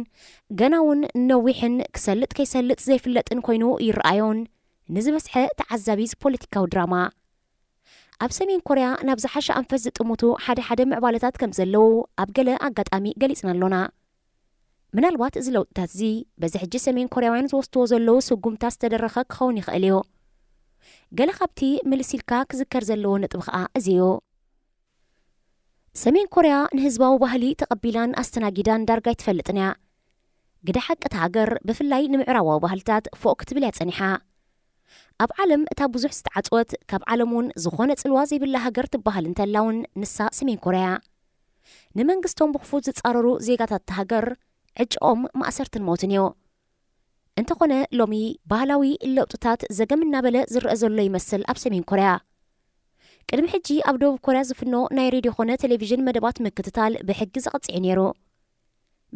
ገና እውን ነዊሕን ክሰልጥ ከይሰልጥ ዘይፍለጥን ኮይኑ ይረኣዮን ንዝበዝሐ ተዓዛቢ እዚ ፖለቲካዊ ድራማ። ኣብ ሰሜን ኮርያ ናብ ዝሓሸ ኣንፈት ዝጥምቱ ሓደ ሓደ ምዕባለታት ከም ዘለዉ ኣብ ገለ ኣጋጣሚ ገሊጽና ኣሎና። ምናልባት እዚ ለውጥታት እዚ በዚ ሕጂ ሰሜን ኮርያውያን ዝወስድዎ ዘለዉ ስጉምታት ዝተደረኸ ክኸውን ይኽእል እዩ። ገለ ካብቲ ምልስ ኢልካ ክዝከር ዘለዎ ነጥቢ ኸኣ እዚ እዩ። ሰሜን ኮርያ ንህዝባዊ ባህሊ ተቐቢላን ኣስተናጊዳን ዳርጋ ኣይትፈልጥን እያ። ግደ ሓቂ እታ ሃገር ብፍላይ ንምዕራባዊ ባህልታት ፎእ ክትብል እያ ጸኒሓ። ኣብ ዓለም እታ ብዙሕ ዝተዓጽወት ካብ ዓለም እውን ዝኾነ ጽልዋ ዘይብላ ሃገር ትበሃል እንተላ እውን ንሳ ሰሜን ኮርያ እያ። ንመንግስቶም ብኽፉት ዝጻረሩ ዜጋታት እታ ሃገር ዕጭኦም ማእሰርትን ሞትን እዩ። እንተኾነ ሎሚ ባህላዊ ለውጥታት ዘገም እናበለ ዝረአ ዘሎ ይመስል ኣብ ሰሜን ኮርያ። ቅድሚ ሕጂ ኣብ ደቡብ ኮርያ ዝፍኖ ናይ ሬድዮ ኾነ ቴሌቪዥን መደባት ምክትታል ብሕጊ ዘቐጽዕ እዩ ነይሩ።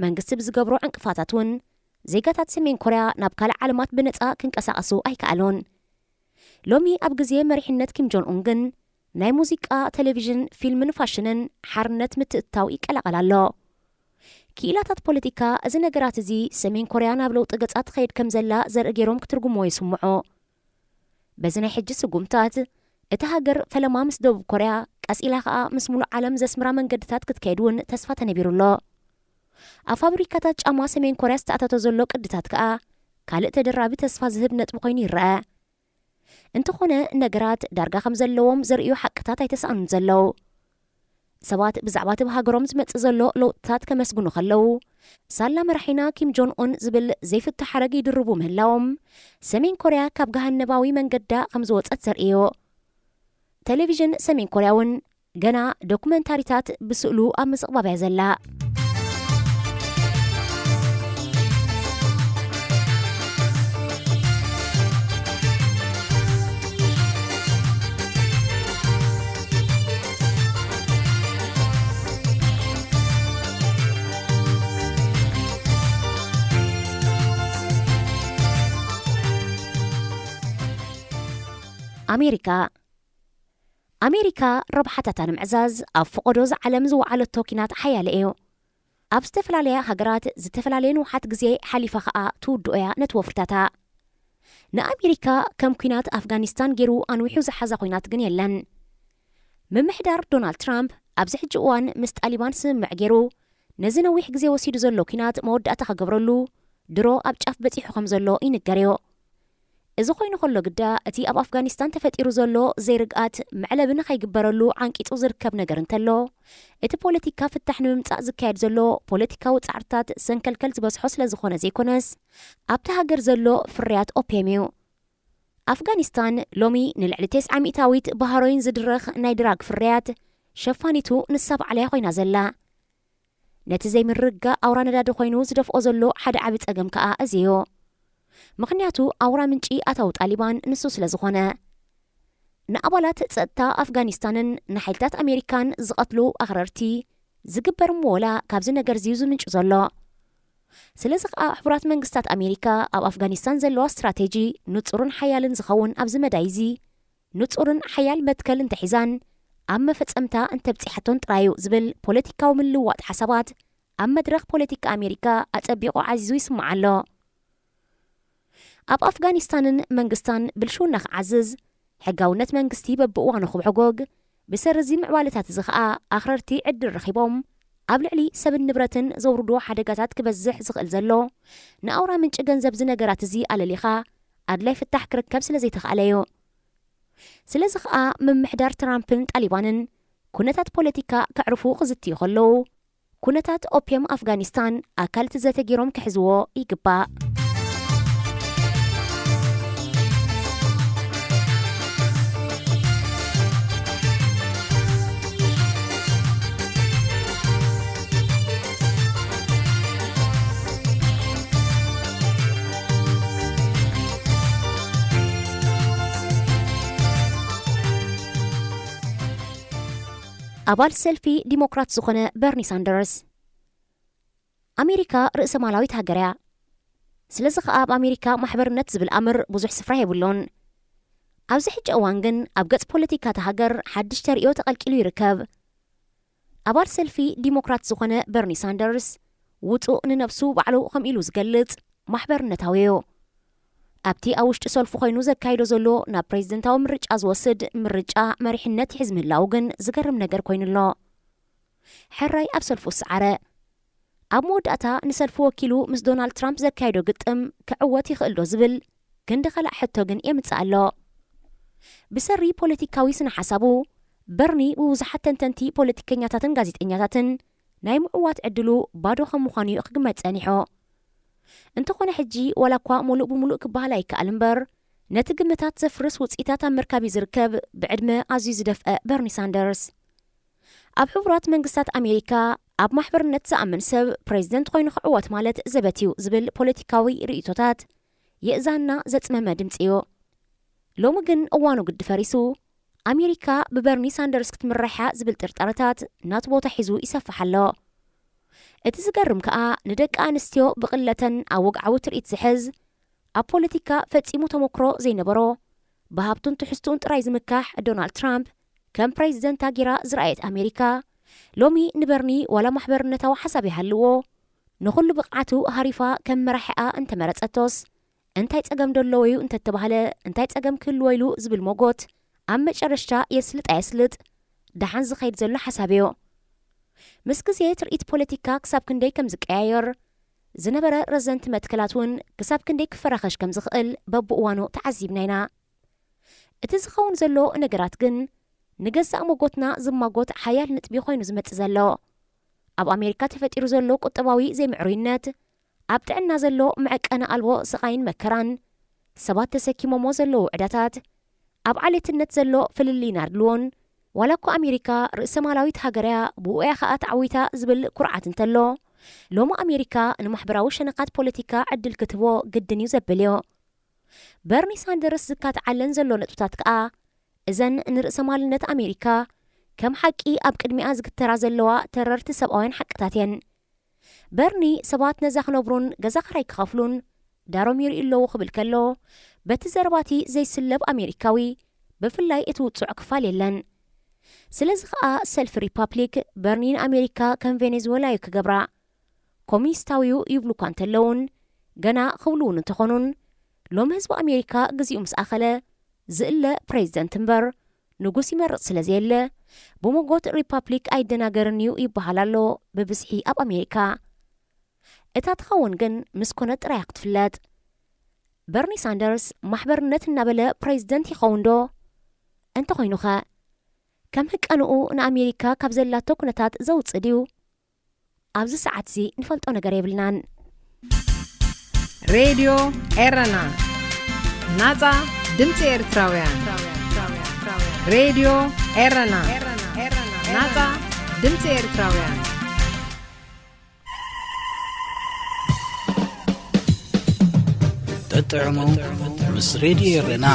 መንግስቲ ብዝገብሮ ዕንቅፋታት እውን ዜጋታት ሰሜን ኮርያ ናብ ካልእ ዓለማት ብነጻ ክንቀሳቐሱ ኣይከኣሉን። ሎሚ ኣብ ግዜ መሪሕነት ኪም ጆን ኡን ግን ናይ ሙዚቃ፣ ቴሌቪዥን፣ ፊልምን ፋሽንን ሓርነት ምትእትታው ይቀላቐል ኣሎ። ክኢላታት ፖለቲካ እዚ ነገራት እዚ ሰሜን ኮርያ ናብ ለውጢ ገጻ ትኸይድ ከም ዘላ ዘርኢ ገይሮም ክትርጉምዎ ይስምዑ። በዚ ናይ ሕጂ ስጉምታት እታ ሃገር ፈለማ ምስ ደቡብ ኮርያ ቀስ ኢላ ኸኣ ምስ ሙሉእ ዓለም ዘስምራ መንገድታት ክትከይድ እውን ተስፋ ተነቢሩ ኣሎ። ኣብ ፋብሪካታት ጫማ ሰሜን ኮርያ ዝተኣታቶ ዘሎ ቅድታት ከኣ ካልእ ተደራቢ ተስፋ ዝህብ ነጥቢ ኮይኑ ይረኣ። እንተኾነ ነገራት ዳርጋ ከም ዘለዎም ዘርእዩ ሓቅታት ኣይተሳእኑን ዘለዉ። ሰባት ብዛዕባ እቲ ብሃገሮም ዝመጽእ ዘሎ ለውጥታት ከመስግኑ ከለዉ ሳላ መራሒና ኪም ጆን ኡን ዝብል ዘይፍቶ ሓረግ ይድርቡ ምህላዎም ሰሜን ኮርያ ካብ ገሃነባዊ መንገዳ ከም ዝወጸት ዘርእዮ። ቴሌቪዥን ሰሜን ኮርያ እውን ገና ዶኩመንታሪታት ብስእሉ ኣብ ምዝቕባብ እያ ዘላ። ኣሜሪካ ኣሜሪካ ረብሓታታ ንምዕዛዝ ኣብ ፈቐዶ እዛ ዓለም ዝወዓለቶ ኲናት ሓያለ እዩ። ኣብ ዝተፈላለያ ሃገራት ዝተፈላለየ ንውሓት ግዜ ሓሊፋ ኸኣ ትውድኦ እያ ነቲ ወፍርታታ። ንኣሜሪካ ከም ኲናት ኣፍጋኒስታን ገይሩ ኣንዊሑ ዝሓዛ ኲናት ግን የለን። ምምሕዳር ዶናልድ ትራምፕ ኣብዚ ሕጂ እዋን ምስ ጣሊባን ስምምዕ ገይሩ ነዚ ነዊሕ ግዜ ወሲዱ ዘሎ ኲናት መወዳእታ ክገብረሉ ድሮ ኣብ ጫፍ በጺሑ ከም ዘሎ ይንገር እዩ። እዚ ኮይኑ ከሎ ግዳ፣ እቲ ኣብ ኣፍጋኒስታን ተፈጢሩ ዘሎ ዘይርግኣት መዕለቢ ንኸይግበረሉ ዓንቂጹ ዝርከብ ነገር እንተሎ፣ እቲ ፖለቲካ ፍታሕ ንምምጻእ ዝካየድ ዘሎ ፖለቲካዊ ጻዕርታት ሰንከልከል ዝበዝሖ ስለ ዝኾነ ዘይኮነስ፣ ኣብቲ ሃገር ዘሎ ፍርያት ኦፕየም እዩ። ኣፍጋኒስታን ሎሚ ንልዕሊ ተስዓ ሚእታዊት ብሃሮይን ዝድረኽ ናይ ድራግ ፍርያት ሸፋኒቱ ንሳ ባዕላ ኮይና ዘላ። ነቲ ዘይምርግጋእ ኣውራ ነዳዲ ኮይኑ ዝደፍኦ ዘሎ ሓደ ዓቢ ጸገም ከኣ እዚ እዩ። ምኽንያቱ ኣውራ ምንጪ ኣታዊ ጣሊባን ንሱ ስለ ዝኾነ። ንኣባላት ጸጥታ ኣፍጋኒስታንን ንሓይልታት ኣሜሪካን ዝቐትሉ ኣኽረርቲ ዝግበር ምወላ ካብዚ ነገር እዚ እዩ ዝምንጩ ዘሎ። ስለዚ ከኣ ሕቡራት መንግስታት ኣሜሪካ ኣብ ኣፍጋኒስታን ዘለዋ ስትራቴጂ ንጹርን ሓያልን ዝኸውን ኣብዚ መዳይ እዚ፣ ንጹርን ሓያል መትከል እንተሒዛን፣ ኣብ መፈጸምታ እንተብጺሓቶን ጥራይ እዩ ዝብል ፖለቲካዊ ምልውዋጥ ሓሳባት ኣብ መድረኽ ፖለቲካ ኣሜሪካ ኣጸቢቑ ዓዚዙ ይስማዕ ኣሎ። ኣብ ኣፍጋኒስታንን መንግስታን ብልሽውና ክዓዝዝ፣ ሕጋውነት መንግስቲ በብእዋኑ ክብሕጎግ፣ ብሰሪ እዚ ምዕባለታት እዚ ኸኣ ኣኽረርቲ ዕድል ረኺቦም ኣብ ልዕሊ ሰብን ንብረትን ዘውርድዎ ሓደጋታት ክበዝሕ ዝኽእል ዘሎ ንኣውራ ምንጪ ገንዘብ እዚ ነገራት እዚ ኣለሊኻ ኣድላይ ፍታሕ ክርከብ ስለ ዘይተኻእለ እዩ። ስለዚ ኸኣ ምምሕዳር ትራምፕን ጣሊባንን ኩነታት ፖለቲካ ከዕርፉ ክዝትዩ ከለዉ፣ ኩነታት ኦፕየም ኣፍጋኒስታን ኣካል እቲ ዘተ ገይሮም ክሕዝዎ ይግባእ። ኣባል ሰልፊ ዲሞክራት ዝኾነ በርኒ ሳንደርስ፣ ኣሜሪካ ርእሰ ማላዊት ሃገር እያ። ስለዚ ኸኣ ኣብ ኣሜሪካ ማሕበርነት ዝብል ኣምር ብዙሕ ስፍራ የብሉን። ኣብዚ ሕጂ እዋን ግን ኣብ ገጽ ፖለቲካ እታ ሃገር ሓድሽ ተርእዮ ተቐልቂሉ ይርከብ። ኣባል ሰልፊ ዲሞክራት ዝኾነ በርኒ ሳንደርስ፣ ውጹእ ንነብሱ ባዕሉ ከምኡ ኢሉ ዝገልጽ ማሕበርነታዊ እዩ። ኣብቲ ኣብ ውሽጢ ሰልፉ ኮይኑ ዘካይዶ ዘሎ ናብ ፕሬዝደንታዊ ምርጫ ዝወስድ ምርጫ መሪሕነት ይሕዝ ምህላዉ ግን ዝገርም ነገር ኮይኑ ኣሎ። ሕራይ ኣብ ሰልፉ ሰዓረ። ኣብ መወዳእታ ንሰልፉ ወኪሉ ምስ ዶናልድ ትራምፕ ዘካየዶ ግጥም ክዕወት ይኽእል ዶ ዝብል ክንዲ ኸላእ ሕቶ ግን የምጽእ ኣሎ። ብሰሪ ፖለቲካዊ ስነ ሓሳቡ፣ በርኒ ብብዙሓት ተንተንቲ ፖለቲከኛታትን ጋዜጠኛታትን ናይ ምዕዋት ዕድሉ ባዶ ከም ምዃኑ እዩ ክግመት ጸኒሑ። እንተኾነ ሕጂ ዋላ እኳ ሙሉእ ብሙሉእ ክበሃል ኣይከኣል እምበር፣ ነቲ ግምታት ዘፍርስ ውጽኢታት ኣብ ምርካብ እዩ ዝርከብ ብዕድመ ኣዝዩ ዝደፍአ በርኒ ሳንደርስ። ኣብ ሕቡራት መንግስታት ኣሜሪካ ኣብ ማሕበርነት ዝኣምን ሰብ ፕሬዝደንት ኮይኑ ክዕወት ማለት ዘበት እዩ ዝብል ፖለቲካዊ ርእይቶታት የእዛንና ዘጽመመ ድምጺ እዩ። ሎሚ ግን እዋኑ ግዲ ፈሪሱ፣ ኣሜሪካ ብበርኒ ሳንደርስ ክትምራሕ እያ ዝብል ጥርጣረታት ናቱ ቦታ ሒዙ ይሰፍሕ ኣሎ። እቲ ዝገርም ከኣ ንደቂ ኣንስትዮ ብቕለተን ኣብ ወግዓዊ ትርኢት ዝሕዝ፣ ኣብ ፖለቲካ ፈጺሙ ተመክሮ ዘይነበሮ፣ ብሃብቱን ትሕዝትኡን ጥራይ ዝምካሕ ዶናልድ ትራምፕ ከም ፕሬዝደንታ ጌራ ዝረኣየት ኣሜሪካ፣ ሎሚ ንበርኒ ዋላ ማሕበርነታዊ ሓሳብ ይሃልዎ፣ ንኹሉ ብቕዓቱ ሃሪፋ ከም መራሒኣ እንተመረጸቶስ፣ እንታይ ጸገም ዶ ኣለዎ እዩ እንተተባህለ፣ እንታይ ጸገም ክህልዎ ኢሉ ዝብል ሞጎት ኣብ መጨረሽታ የስልጥ ኣየስልጥ ደሓን ዝኸይድ ዘሎ ሓሳብ እዩ። ምስ ግዜ ትርኢት ፖለቲካ ክሳብ ክንደይ ከም ዝቀያየር፣ ዝነበረ ረዘንቲ መትከላት እውን ክሳብ ክንደይ ክፈራኸሽ ከም ዝኽእል በብእዋኑ ተዓዚብና ኢና። እቲ ዝኸውን ዘሎ ነገራት ግን ንገዛእ ሞጎትና ዝማጎት ሓያል ንጥቢ ኮይኑ ዝመጽእ ዘሎ። ኣብ ኣሜሪካ ተፈጢሩ ዘሎ ቁጠባዊ ዘይምዕሩይነት፣ ኣብ ጥዕና ዘሎ መዐቀኒ ኣልቦ ስቓይን መከራን፣ ሰባት ተሰኪሞሞ ዘለዉ ዕዳታት፣ ኣብ ዓሌትነት ዘሎ ፍልልይን ኣድልዎን፣ ዋላ እኳ ኣሜሪካ ርእሰ ማላዊት ሃገር እያ፣ ብኡ እያ ኸኣ ተዓዊታ ዝብል ኩርዓት እንተሎ፣ ሎሚ ኣሜሪካ ንማሕበራዊ ሸነኻት ፖለቲካ ዕድል ክትህቦ ግድን እዩ ዘብል እዩ። በርኒ ሳንደርስ ዝካትዓለን ዘሎ ነጥብታት ከኣ፣ እዘን ንርእሰ ማልነት ኣሜሪካ ከም ሓቂ ኣብ ቅድሚኣ ዝግተራ ዘለዋ ተረርቲ ሰብኣውያን ሓቅታት እየን። በርኒ ሰባት ነዛ ክነብሩን ገዛ ክራይ ክኸፍሉን ዳሮም ይርእዩ ኣለዉ ክብል ከሎ፣ በቲ ዘረባቲ ዘይስለብ ኣሜሪካዊ፣ ብፍላይ እቲ ውጹዕ ክፋል የለን። ስለዚ ኸኣ ሰልፊ ሪፓብሊክ በርኒ ንኣሜሪካ ከም ቬኔዙዌላ እዩ ክገብራ። ኮሚኒስታዊ እዩ ይብሉ እኳ እንተለዉን፣ ገና ክብሉ እውን እንተኾኑን፣ ሎሚ ህዝቢ ኣሜሪካ ግዚኡ ምስ ኣኸለ ዝእለ ፕሬዚደንት እምበር ንጉስ ይመርጽ ስለ ዘየለ፣ ብሞጎት ሪፓብሊክ ኣይደናገርን እዩ ይበሃል ኣሎ ብብዝሒ ኣብ ኣሜሪካ። እታ ትኸውን ግን ምስ ኮነት ጥራይ እያ ክትፍለጥ። በርኒ ሳንደርስ ማሕበርነት እናበለ ፕሬዚደንት ይኸውን ዶ? እንተኾይኑኸ፣ ከም ህቀንኡ ንኣሜሪካ ካብ ዘላቶ ኩነታት ዘውፅእ ድዩ? ኣብዚ ሰዓት እዚ ንፈልጦ ነገር የብልናን። ሬድዮ ኤረና፣ ናጻ ድምጺ ኤርትራውያን። ሬድዮ ኤረና፣ ናጻ ድምጺ ኤርትራውያን። ጠጥዕሙ ምስ ሬድዮ ኤረና።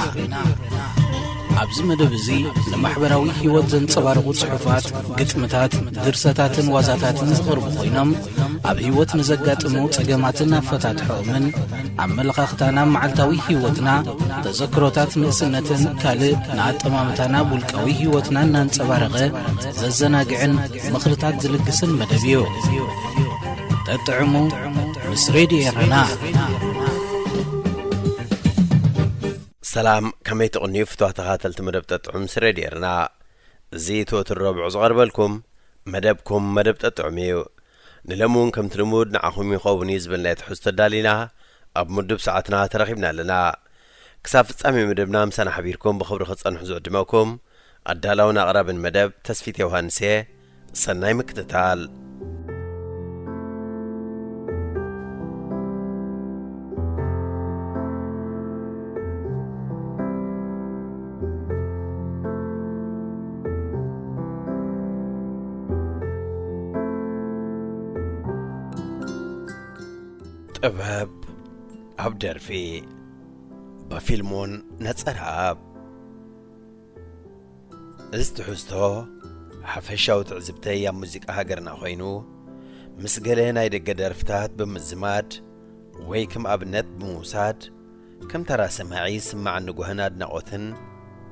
ኣብዚ መደብ እዚ ንማሕበራዊ ህይወት ዘንጸባርቑ ጽሑፋት፣ ግጥምታት፣ ድርሰታትን ዋዛታትን ዝቐርቡ ኮይኖም፣ ኣብ ህይወት ንዘጋጥሙ ጸገማትን ኣፈታትሖኦምን፣ ኣመለኻኽታና ኣብ መዓልታዊ ህይወትና፣ ተዘክሮታት ንእስነትን ካልእ ንኣጠማምታና ኣብ ውልቃዊ ህይወትና እናንጸባረቐ ዘዘናግዕን ምኽርታት ዝልግስን መደብ እዩ። ጠጥዕሙ ምስ ሬድዮ ኤረና። ሰላም፣ ከመይ ትቕንዩ ፍትዋ ተኻተልቲ መደብ ጠጥዑም ምስ ሬድዮ ኤረና? እዚ እቲ ወትሩ ረቡዕ ዝቐርበልኩም መደብኩም መደብ ጠጥዑም እዩ። ንሎሚ እውን ከምቲ ልሙድ ንዓኹም ይኸውን እዩ ዝበልናዮ ትሕዝቶ ኣዳሊና ኣብ ምዱብ ሰዓትና ተረኺብና ኣለና። ክሳብ ፍጻሜ መደብና ምሳና ሓቢርኩም ብኽብሪ ክትጸንሑ ዝዕድመኩም ኣዳላውን ኣቕራብን መደብ ተስፊት ዮሃንስ እየ። ሰናይ ምክትታል። ጥበብ ኣብ ደርፊ፣ ብፊልሞን ነጸረኣብ። እዚ ትሕዝቶ ሓፈሻዊ ትዕዝብተይ ኣብ ሙዚቃ ሃገርና ኮይኑ፣ ምስ ገለ ናይ ደገ ደርፍታት ብምዝማድ ወይ ከም ኣብነት ብምውሳድ፣ ከም ተራ ሰማዒ ዝስማዓኒ ጓህን ኣድናቖትን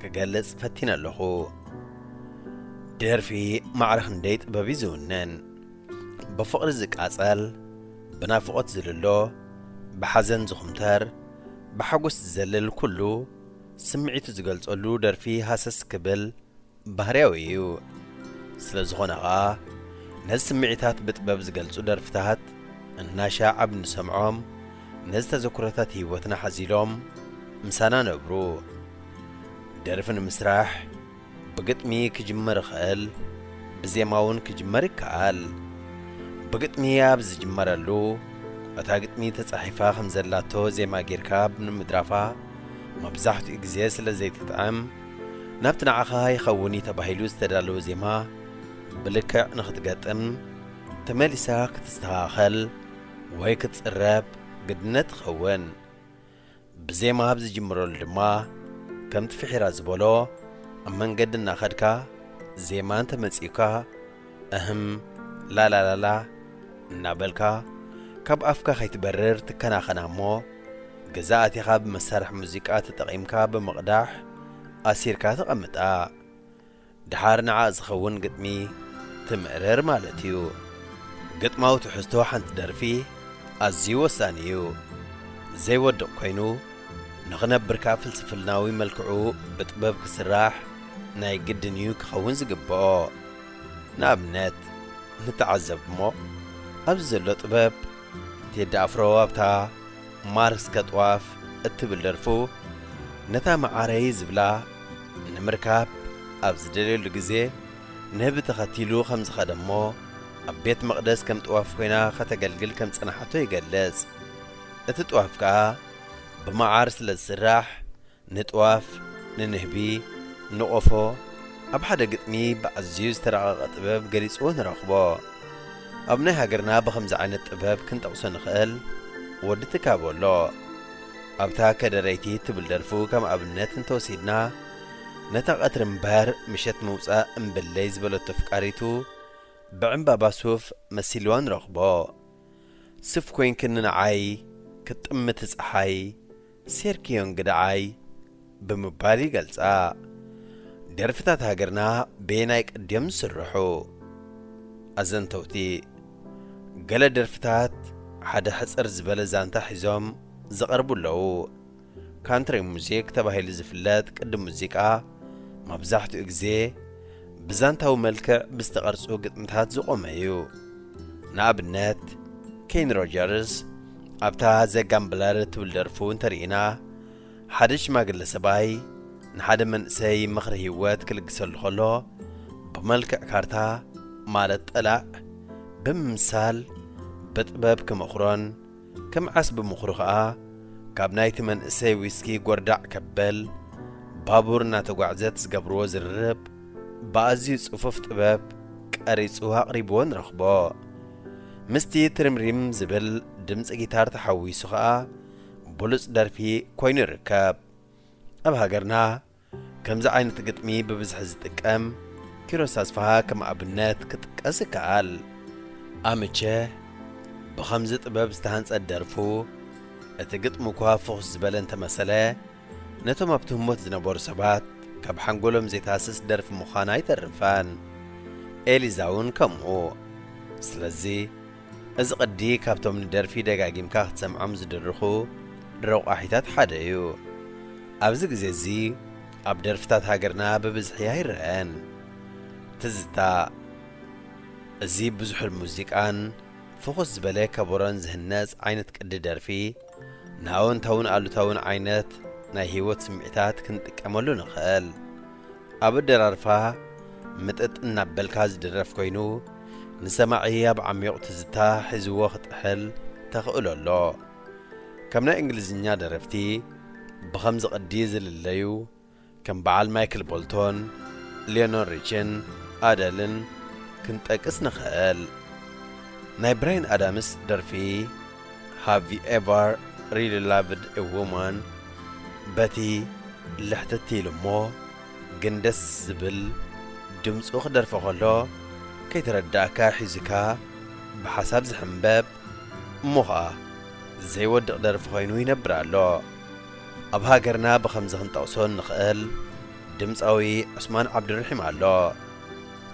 ክገልጽ ፈቲነ ኣለኹ። ደርፊ ማዕረ ክንደይ ጥበብ እዩ ዝውንን። ብፍቕሪ ዝቃጸል፣ ብናፍቖት ዝልሎ፣ ብሓዘን ዝኹምተር፣ ብሓጎስ ዝዘልል ኩሉ ስምዒቱ ዝገልጸሉ ደርፊ ሃሰስ ክብል ባህርያዊ እዩ። ስለ ዝኾነ ኸኣ ነዚ ስምዒታት ብጥበብ ዝገልጹ ደርፍታት እናሻዕ ኣብ እንሰምዖም ነዚ ተዘክሮታት ህይወትና ሓዚሎም ምሳና ነብሩ። ደርፊ ንምስራሕ ብግጥሚ ክጅመር ይኽእል፣ ብዜማ እውን ክጅመር ይከኣል። ብግጥሚ ኣብ ዝጅመረሉ፣ እታ ግጥሚ ተጻሒፋ ከም ዘላቶ ዜማ ጌርካ ብምድራፋ መብዛሕትኡ ግዜ ስለ ዘይትጥዕም፣ ናብቲ ንዓኻ ይኸውን እዩ ተባሂሉ ዝተዳለወ ዜማ ብልክዕ ንኽትገጥም፣ ተመሊሳ ክትስተኻኸል ወይ ክትጽረብ ግድነት ትኸውን። ብዜማ ኣብ ዝጅምረሉ ድማ፣ ከምቲ ፍሒራ ዝበሎ፣ ኣብ መንገዲ እናኸድካ ዜማ እንተመጺኡካ፣ እህም፣ ላላላላ እናበልካ፣ ካብ ኣፍካ ከይትበርር ትከናኸና እሞ፣ ገዛ ኣቲኻ ብመሳርሒ ሙዚቃ ተጠቒምካ ብምቕዳሕ ኣሲርካ ተቐምጣ። ደሓር ንዓ ዝኸውን ግጥሚ ትምእርር ማለት እዩ። ግጥማዊ ትሕዝቶ ሓንቲ ደርፊ ኣዝዩ ወሳኒ እዩ። ዘይወድቕ ኮይኑ፣ ንኽነብር ከኣ ፍልስፍናዊ መልክዑ ብጥበብ ክስራሕ ናይ ግድን እዩ ክኸውን ዝግብኦ። ንኣብነት፣ ንተዓዘብ እሞ፣ ኣብዚ ዘሎ ጥበብ፣ ቴዲ ኣፍሮ ኣብታ ማር እስከ ጥዋፍ እትብል ደርፉ፣ ነታ መዓረይ ዝብላ ንምርካብ ኣብ ዝደልየሉ ግዜ፣ ንህቢ ተኸቲሉ ከም ዝኸደ እሞ፣ ኣብ ቤት መቕደስ ከም ጥዋፍ ኮይና ከተገልግል ከም ዝጸንሓቶ ይገልጽ። እቲ ጥዋፍ ከኣ ብመዓር ስለ ዝስራሕ፣ ንጥዋፍ፣ ንንህቢ፣ ንቖፎ ኣብ ሓደ ግጥሚ ብኣዝዩ ዝተራቐቐ ጥበብ ገሊጽዎ ንረኽቦ። ኣብ ናይ ሃገርና ብኸምዚ ዓይነት ጥበብ ክንጠቕሶ ንኽእል ወዲ ትካቦ ኣሎ። ኣብታ ከደረይቲ ትብል ደርፉ ከም ኣብነት እንተወሲድና፣ ነታ ቀትሪ እምበር ምሸት ምውጻእ እምብለይ ዝበለቶ ኣፍቃሪቱ ብዕምባባ ሱፍ መሲልዋ ንረኽቦ። ስፍ ኮይንክኒ ንዓይ ክትጥምቲ ጸሓይ፣ ሴርክዮ እንግድዓይ ብምባል ይገልጻ። ደርፍታት ሃገርና በየናይ ቅዲ እዮም ዝስርሑ? ኣዘንተውቲ፣ ገለ ደርፍታት ሓደ ሕጽር ዝበለ ዛንታ ሒዞም ዝቐርቡ ኣለዉ። ካንትሪ ሙዚክ ተባሂሉ ዝፍለጥ ቅዲ ሙዚቃ መብዛሕትኡ ግዜ ብዛንታዊ መልክዕ ብዝተቐርጹ ግጥምታት ዝቖመ እዩ። ንኣብነት፣ ኬን ሮጀርስ ኣብታ ዘጋምብለር እትብል ደርፉ እንተርኢና፣ ሓደ ሽማግለ ሰብኣይ ንሓደ መንእሰይ ምኽሪ ህይወት ክልግሰሉ ከሎ፣ ብመልክዕ ካርታ ማለት ጠላዕ ብምምሳል ብጥበብ ክመኽሮን፣ ከም ዓስ ብምኽሩ ኸኣ ካብ ናይቲ መንእሰይ ዊስኪ ጎርዳዕ ከበል፣ ባቡር እናተጓዕዘት ዝገብርዎ ዝርርብ ብኣዝዩ ጽፉፍ ጥበብ ቀሪጹ ኣቕሪብዎ ንረኽቦ። ምስቲ ትርምሪም ዝብል ድምጺ ጊታር ተሓዊሱ ኸኣ ብሉጽ ደርፊ ኮይኑ ይርከብ። ኣብ ሃገርና ከምዚ ዓይነት ግጥሚ ብብዝሒ ዝጥቀም ኪሮስ ኣስፍሃ ከም ኣብነት ክጥቀስ ይከኣል። ኣምቸ ብኸምዚ ጥበብ ዝተሃንጸት ደርፉ፣ እቲ ግጥሚ እኳ ፍኹስ ዝበለ እንተመሰለ፣ ነቶም ኣብቲ ህሞት ዝነበሩ ሰባት ካብ ሓንጎሎም ዘይትሃስስ ደርፊ ምዃና ኣይተርፋን። ኤሊዛ እውን ከምኡ። ስለዚ፣ እዚ ቅዲ ካብቶም ንደርፊ ደጋጊምካ ክትሰምዖም ዝድርኹ ረቋሒታት ሓደ እዩ። ኣብዚ ግዜ እዚ ኣብ ደርፍታት ሃገርና ብብዝሒ ኣይረኣን። ትዝታ፣ እዚ ብዝሑል ሙዚቃን ፍኹስ ዝበለ ከበሮን ዝህነጽ ዓይነት ቅዲ ደርፊ፣ ንኣወንታውን ኣሉታውን ዓይነት ናይ ህይወት ስምዒታት ክንጥቀመሉ ንኽእል። ኣብ ኣደራርፋ ምጥጥ እናበልካ ዝድረፍ ኮይኑ፣ ንሰማዒ ኣብ ዓሚቕ ትዝታ ሒዝዎ ክጥሕል ተኽእሎ ኣሎ። ከም ናይ እንግሊዝኛ ደረፍቲ ብኸምዚ ቅዲ ዝልለዩ፣ ከም በዓል ማይክል ቦልቶን፣ ሊዮነል ሪችን ኣደልን ክንጠቅስ ንኽእል። ናይ ብራያን ኣዳምስ ደርፊ Have You Ever Really Loved a Woman በቲ ልሕትት ኢሉ እሞ ግን ደስ ዝብል ድምፁ ክደርፎ ከሎ ከይተረዳእካ ሒዙካ ብሓሳብ ዝሕምበብ እሞ ኸኣ ዘይወድቕ ደርፊ ኮይኑ ይነብር ኣሎ። ኣብ ሃገርና ብኸምዚ ክንጠቕሶ እንኽእል ድምፃዊ ዑስማን ዓብዱርሒም ኣሎ።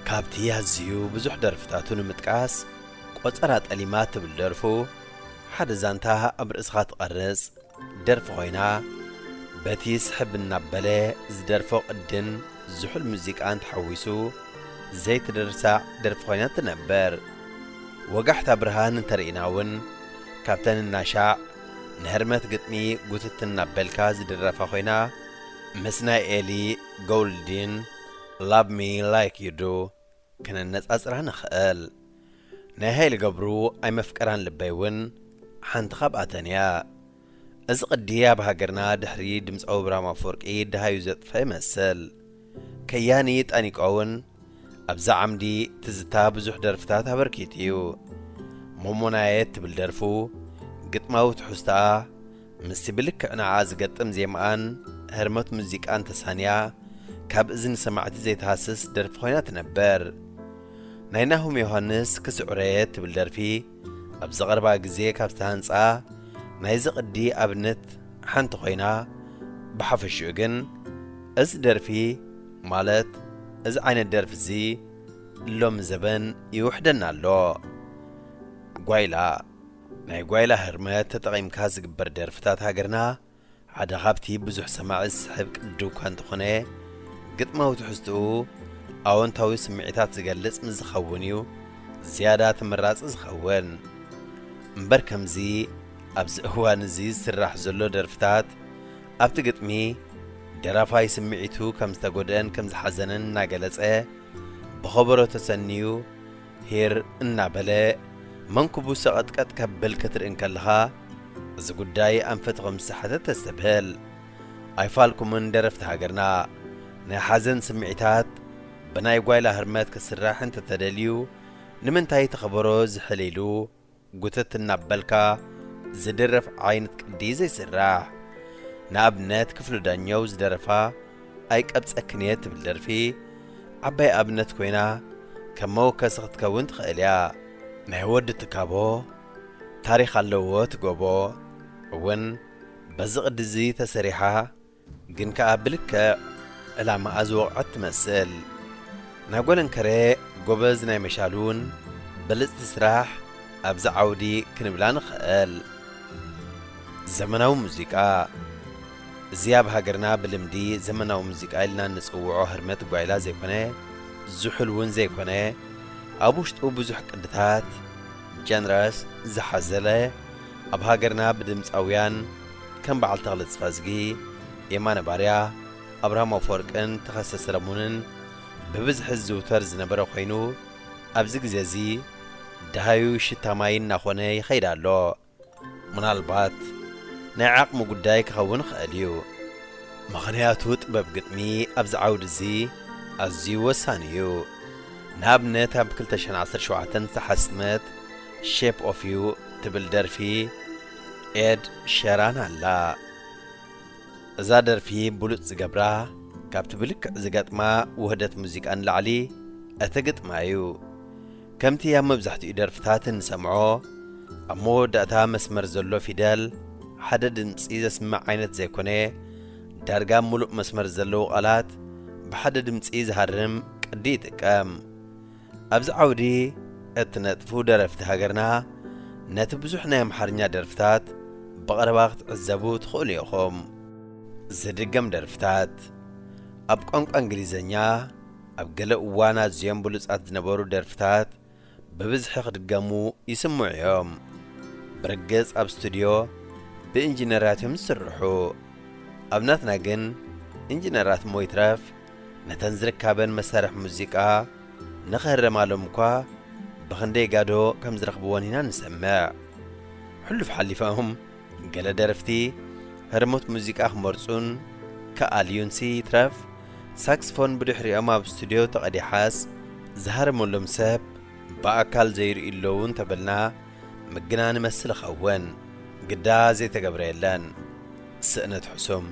ካብቲ ኣዝዩ ብዙሕ ደርፍታቱ ንምጥቃስ፣ ቆጸራ ጠሊማ እትብል ደርፉ፣ ሓደ ዛንታ ኣብ ርእስኻ ትቐርጽ ደርፊ ኮይና፣ በቲ ስሕብ እናበለ ዝደርፎ ቅድን ዝሑል ሙዚቃን ተሓዊሱ ዘይትድርሳዕ ደርፊ ኮይና ትነብር። ወጋሕታ ብርሃን እንተርኢና እውን፣ ካብተን እናሻዕ ንህርመት ግጥሚ ጉትት እናበልካ ዝድረፋ ኮይና፣ ምስ ናይ ኤሊ ጎልዲን Love Me Like You Do ክነነጻጽራ ንኽእል። ናይ ሃይለ ገብሩ ኣይመፍቀራን ልበይ እውን ሓንቲ ካብኣተን እያ። እዚ ቅዲ ኣብ ሃገርና ድሕሪ ድምጻዊ ብራማ ኣፈወርቂ ደሃዩ ዘጥፈ ይመስል። ከያኒ ጣኒቆ እውን ኣብዛ ዓምዲ ትዝታ ብዙሕ ደርፍታት ኣበርኪቱ እዩ። ሞሞናየ እትብል ደርፉ፣ ግጥማዊ ትሕዝቶኣ ምስቲ ብልክዕ ንዓኣ ዝገጥም ዜማኣን ህርመት ሙዚቃን ተሳንያ፣ ካብ እዝኒ ሰማዕቲ ዘይትሃስስ ደርፊ ኮይና ትነብር። ናይ ናሆም ዮሃንስ ክስዕረየ እትብል ደርፊ፣ ኣብዚ ቀረባ ግዜ ካብ ዝተሃንጻ ናይዚ ቅዲ ኣብነት ሓንቲ ኮይና፣ ብሓፈሽኡ ግን እዚ ደርፊ፣ ማለት እዚ ዓይነት ደርፊ እዚ ሎሚ ዘበን ይውሕደና ኣሎ። ጓይላ፣ ናይ ጓይላ ህርመት ተጠቒምካ ዝግበር ደርፍታት ሃገርና ሓደ ካብቲ ብዙሕ ሰማዒ ዝስሕብ ቅዲ እኳ እንተኾነ፣ ግጥማዊ ትሕዝትኡ ኣወንታዊ ስምዒታት ዝገልጽ ምስ ዝኸውን እዩ ዝያዳ ተመራጺ ዝኸውን። እምበር ከምዚ ኣብዚ እዋን እዚ ዝስራሕ ዘሎ ደርፍታት፣ ኣብቲ ግጥሚ ደራፋይ ስምዒቱ ከም ዝተጎድአን ከም ዝሓዘነን እናገለጸ፣ ብኸበሮ ተሰንዩ ሂር እናበለ መንኩቡ ሰቐጥቀጥ ከብል ክትርኢ እንከለኻ፣ እዚ ጉዳይ ኣንፈቱ ከም ዝሰሓተ ተስተብህል። ኣይፋልኩምን ደረፍቲ ሃገርና፣ ናይ ሓዘን ስምዒታት ብናይ ጓይላ ህርመት ክስራሕ እንተተደልዩ፣ ንምንታይ እቲ ከበሮ ዝሕል ኢሉ ጉትት እናበልካ ዝድረፍ ዓይነት ቅዲ ዘይስራሕ? ንኣብነት ክፍሉ ዳኘው ዝደረፋ ኣይቀብጸክን እየ ትብል ደርፊ ዓባይ ኣብነት ኮይና ከም መወከሲ ክትከውን ትኽእል እያ። ናይ ወዲ ትካቦ ታሪኽ ኣለዎ ትጎቦ እውን በዚ ቅዲ እዚ ተሰሪሓ፣ ግን ከኣ ብልክዕ ዕላማኣ ዝወቕዐት ትመስል። ናይ ጎለንከሬ ጎበዝ ናይ መሻሉን ብልጽቲ ስራሕ ኣብዚ ዓውዲ ክንብላ ንኽእል። ዘመናዊ ሙዚቃ። እዚ ኣብ ሃገርና ብልምዲ ዘመናዊ ሙዚቃ ኢልና እንጽውዖ ህርመት ጓይላ ዘይኮነ፣ ዝሑል እውን ዘይኮነ፣ ኣብ ውሽጡ ብዙሕ ቅድታት፣ ጀነርስ፣ ዝሓዘለ፣ ኣብ ሃገርና ብድምጻውያን ከም በዓል ተኽለ ጽፋዝጊ፣ የማነ ባርያ፣ ኣብርሃም ኣፈወርቅን ተኸስተ ሰለሙንን ብብዝሒ ዝዝውተር ዝነበረ ኮይኑ፣ ኣብዚ ግዜ እዚ ደሃዩ ሽታ ማይ እናኾነ ይኸይድ ኣሎ። ምናልባት ናይ ዓቕሚ ጉዳይ ክኸውን ይኽእል እዩ። ምኽንያቱ ጥበብ ግጥሚ ኣብዚ ዓውዲ እዚ ኣዝዩ ወሳኒ እዩ። ንኣብነት ኣብ ክልተ ሽሕን ዓሰርተ ሸውዓተን ዝተሓስመት ሼፕ ኦፍ ዩ ትብል ደርፊ ኤድ ሸራን ኣላ። እዛ ደርፊ ብሉጽ ዝገብራ ካብቲ ብልክዕ ዝገጥማ ውህደት ሙዚቃ ንላዕሊ እቲ ግጥማ እዩ። ከምቲ ኣብ መብዛሕትኡ ደርፍታት እንሰምዖ፣ ኣብ መወዳእታ መስመር ዘሎ ፊደል ሓደ ድምጺ ዘስምዕ ዓይነት ዘይኮነ፣ ዳርጋ ምሉእ መስመር ዘለዉ ቃላት ብሓደ ድምጺ ዝሃርም ቅዲ ይጥቀም። ኣብዚ ዓውዲ እትነጥፉ ደረፍቲ ሃገርና ነቲ ብዙሕ ናይ ኣምሓርኛ ደርፍታት ብቐረባ ክትዕዘቡ ትኽእሉ ኢኹም። ዝድገም ደርፍታት። ኣብ ቋንቋ እንግሊዝኛ ኣብ ገለ እዋን ኣዝዮም ብሉጻት ዝነበሩ ደርፍታት ብብዝሒ ክድገሙ ይስምዑ እዮም። ብርግጽ ኣብ ስቱድዮ ብኢንጂነራት እዮም ዝስርሑ። ኣብ ናትና ግን ኢንጂነራት እሞ ይትረፍ ነተን ዝርካበን መሳርሒ ሙዚቃ ንኽህረማሎም እኳ ብኽንደይ ጋዶ ከም ዝረኽብወን ኢና ንሰምዕ። ሕሉፍ ሓሊፎም ገለ ደረፍቲ ህርሞት ሙዚቃ ክመርጹን ክኣልዩንሲ ይትረፍ ሳክስፎን ብድሕሪኦም ኣብ ስቱድዮ ተቐዲሓስ ዝሃርመሎም ሰብ ብኣካል ዘይርእዩ ኣለዉ እንተበልና ምግና ንመስል እኸውን። ግዳ ዘይተገብረ የለን። ስእነት ሕሱም።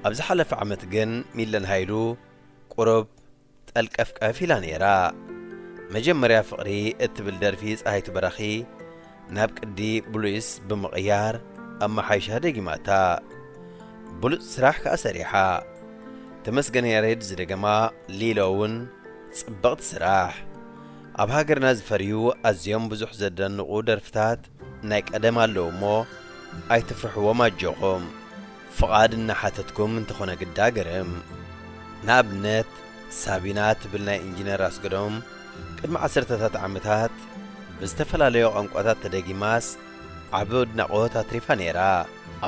ኣብ ዝሓለፈ ዓመት ግን ሚለን ሃይሉ ቁሩብ ጠልቀፍቀፍ ኢላ ነይራ። መጀመርያ ፍቕሪ እትብል ደርፊ ጸሃይቱ በራኺ ናብ ቅዲ ብሉይስ ብምቕያር ኣመሓይሻ ደጊማታ። ብሉጽ ስራሕ ከኣ ሰሪሓ። ተመስገን ያሬድ ዝደገማ ሊሎ እውን ጽብቕቲ ስራሕ። ኣብ ሃገርና ዝፈርዩ ኣዝዮም ብዙሕ ዘደንቑ ደርፍታት ናይ ቀደም ኣለዉ እሞ ኣይትፍርሕዎም ኣጆኹም። ፍቓድ እናሓተትኩም እንተኾነ ግዳ ግርም። ንኣብነት ሳቢና ትብል ናይ ኢንጂነር ኣስገዶም ቅድሚ ዓሰርተታት ዓመታት ብዝተፈላለዩ ቋንቋታት ተደጊማስ ዓቢ ኣድናቖት ኣትሪፋ ነይራ።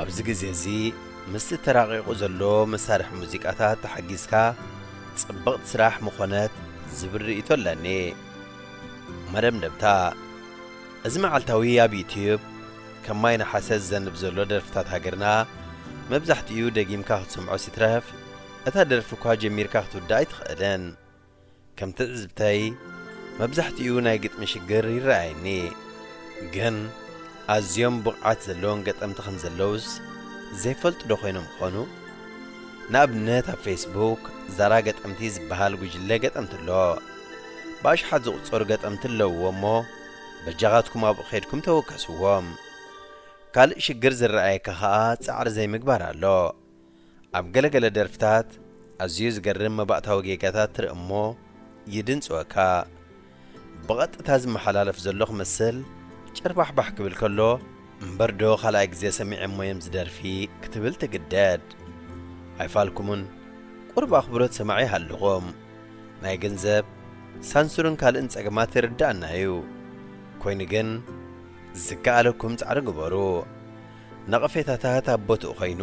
ኣብዚ ግዜ እዚ ምስቲ ተራቒቑ ዘሎ መሳርሒ ሙዚቃታት ተሓጊዝካ ጽብቕቲ ስራሕ ምኾነት ዝብል ርእይቶ ኣለኒ። መደምደምታ። እዚ መዓልታዊ ኣብ ዩትዩብ ከም ማይ ነሓሰ ዝዘንብ ዘሎ ደርፍታት ሃገርና መብዛሕትኡ ደጊምካ ክትሰምዖ ሲትረፍ እታ ደርፊ እኳ ጀሚርካ ክትውዳእ ኣይትኽእልን። ከም ትዕዝብተይ መብዛሕትኡ ናይ ግጥሚ ሽግር ይረኣየኒ። ግን ኣዝዮም ብቕዓት ዘለዎም ገጠምቲ ከም ዘለውስ ዘይፈልጡ ዶ ኮይኖም ኾኑ? ንኣብነት ኣብ ፌስቡክ ዛራ ገጠምቲ ዝበሃል ጉጅለ ገጠምቲ ኣሎ። ብኣሽሓት ዝቑጸሩ ገጠምቲ ኣለውዎ እሞ በጃኻትኩም ኣብኡ ኸይድኩም ተወከስዎም። ካልእ ሽግር ዝረኣየካ ኸኣ ጻዕሪ ዘይምግባር ኣሎ። ኣብ ገለገለ ደርፍታት ኣዝዩ ዝገርም መባእታዊ ጌጋታት ትርኢ እሞ ይድንጽወካ። ብቐጥታ ዝመሓላለፍ ዘሎ ክመስል ጭርባሕባሕ ክብል ከሎ እምበር ዶ ካልኣይ ግዜ ሰሚዐ እሞ እዮም ዝደርፊ ክትብል ትግደድ። ኣይፋልኩምን ቁሩብ ኣኽብሮት ሰማዒ ይሃልኹም። ናይ ገንዘብ ሳንሱርን ካልእን ጸገማት ይርድኣና እዩ። ኮይኑ ግን ዝከኣለኩም ጻዕሪ ግበሩ። ነቐፌታታት ኣብ ቦትኡ ኮይኑ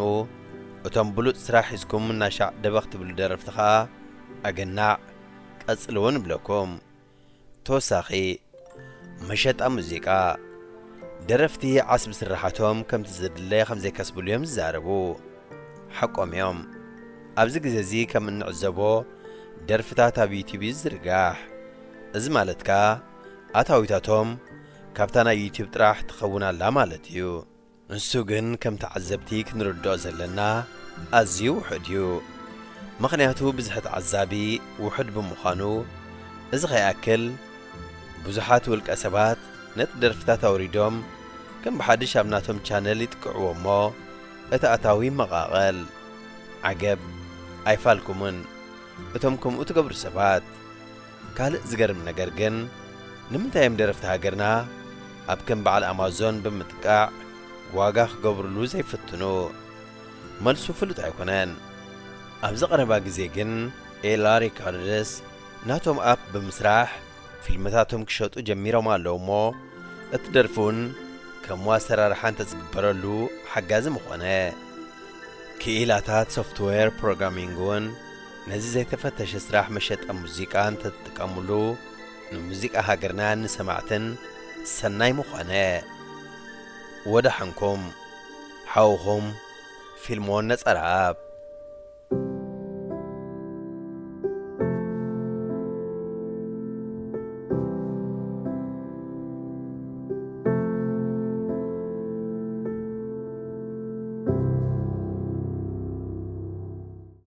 እቶም ብሉጽ ስራሕ ሒዝኩም እናሻዕ ደበኽ ትብሉ ደረፍቲ ኸኣ ኣገናዕ ቀጽልዎ ንብለኩም። ተወሳኺ መሸጣ ሙዚቃ። ደረፍቲ ዓስቢ ስርሓቶም ከምቲ ዝድለ ከም ዘይከስብሉ እዮም ዝዛረቡ። ሓቆም እዮም። ኣብዚ ግዜ እዚ ከም እንዕዘቦ ደርፍታት ኣብ ዩትዩብ እዩ ዝዝርጋሕ። እዚ ማለት ከኣ ኣታዊታቶም ካብታ ናይ ዩትዩብ ጥራሕ ትኸውን ኣላ ማለት እዩ። ንሱ ግን ከም ተዓዘብቲ ክንርድኦ ዘለና ኣዝዩ ውሑድ እዩ። ምኽንያቱ ብዝሒ ተዓዛቢ ውሑድ ብምዃኑ፣ እዚ ከይኣክል ብዙሓት ውልቀ ሰባት ነቲ ደርፍታት ኣውሪዶም ከም ብሓድሽ ኣብ ናቶም ቻነል ይጥቅዕዎ እሞ እቲ ኣታዊ ይመቓቐል። ዓገብ ኣይፋልኩምን እቶም ከምኡ ትገብሩ ሰባት። ካልእ ዝገርም ነገር ግን ንምንታይ እዮም ደረፍቲ ሃገርና ኣብ ከም በዓል ኣማዞን ብምጥቃዕ ዋጋ ክገብርሉ ዘይፍትኑ? መልሱ ፍሉጥ ኣይኮነን። ኣብዚ ቀረባ ግዜ ግን ኤላ ሪካርድስ ናቶም ኣፕ ብምስራሕ ፊልምታቶም ክሸጡ ጀሚሮም ኣለዉ እሞ እቲ ደርፊ እውን ከም ኣሰራርሓ እንተዝግበረሉ ሓጋዚ ምኾነ። ክኢላታት ሶፍትዌር ፕሮግራሚንግ እውን ነዚ ዘይተፈተሸ ስራሕ መሸጣ ሙዚቃ እንተትጥቀምሉ ንሙዚቃ ሃገርናን ንሰማዕትን ሰናይ ምኾነ። ወደሓንኩም፣ ሓውኹም ፊልሞን ነጸረኣብ።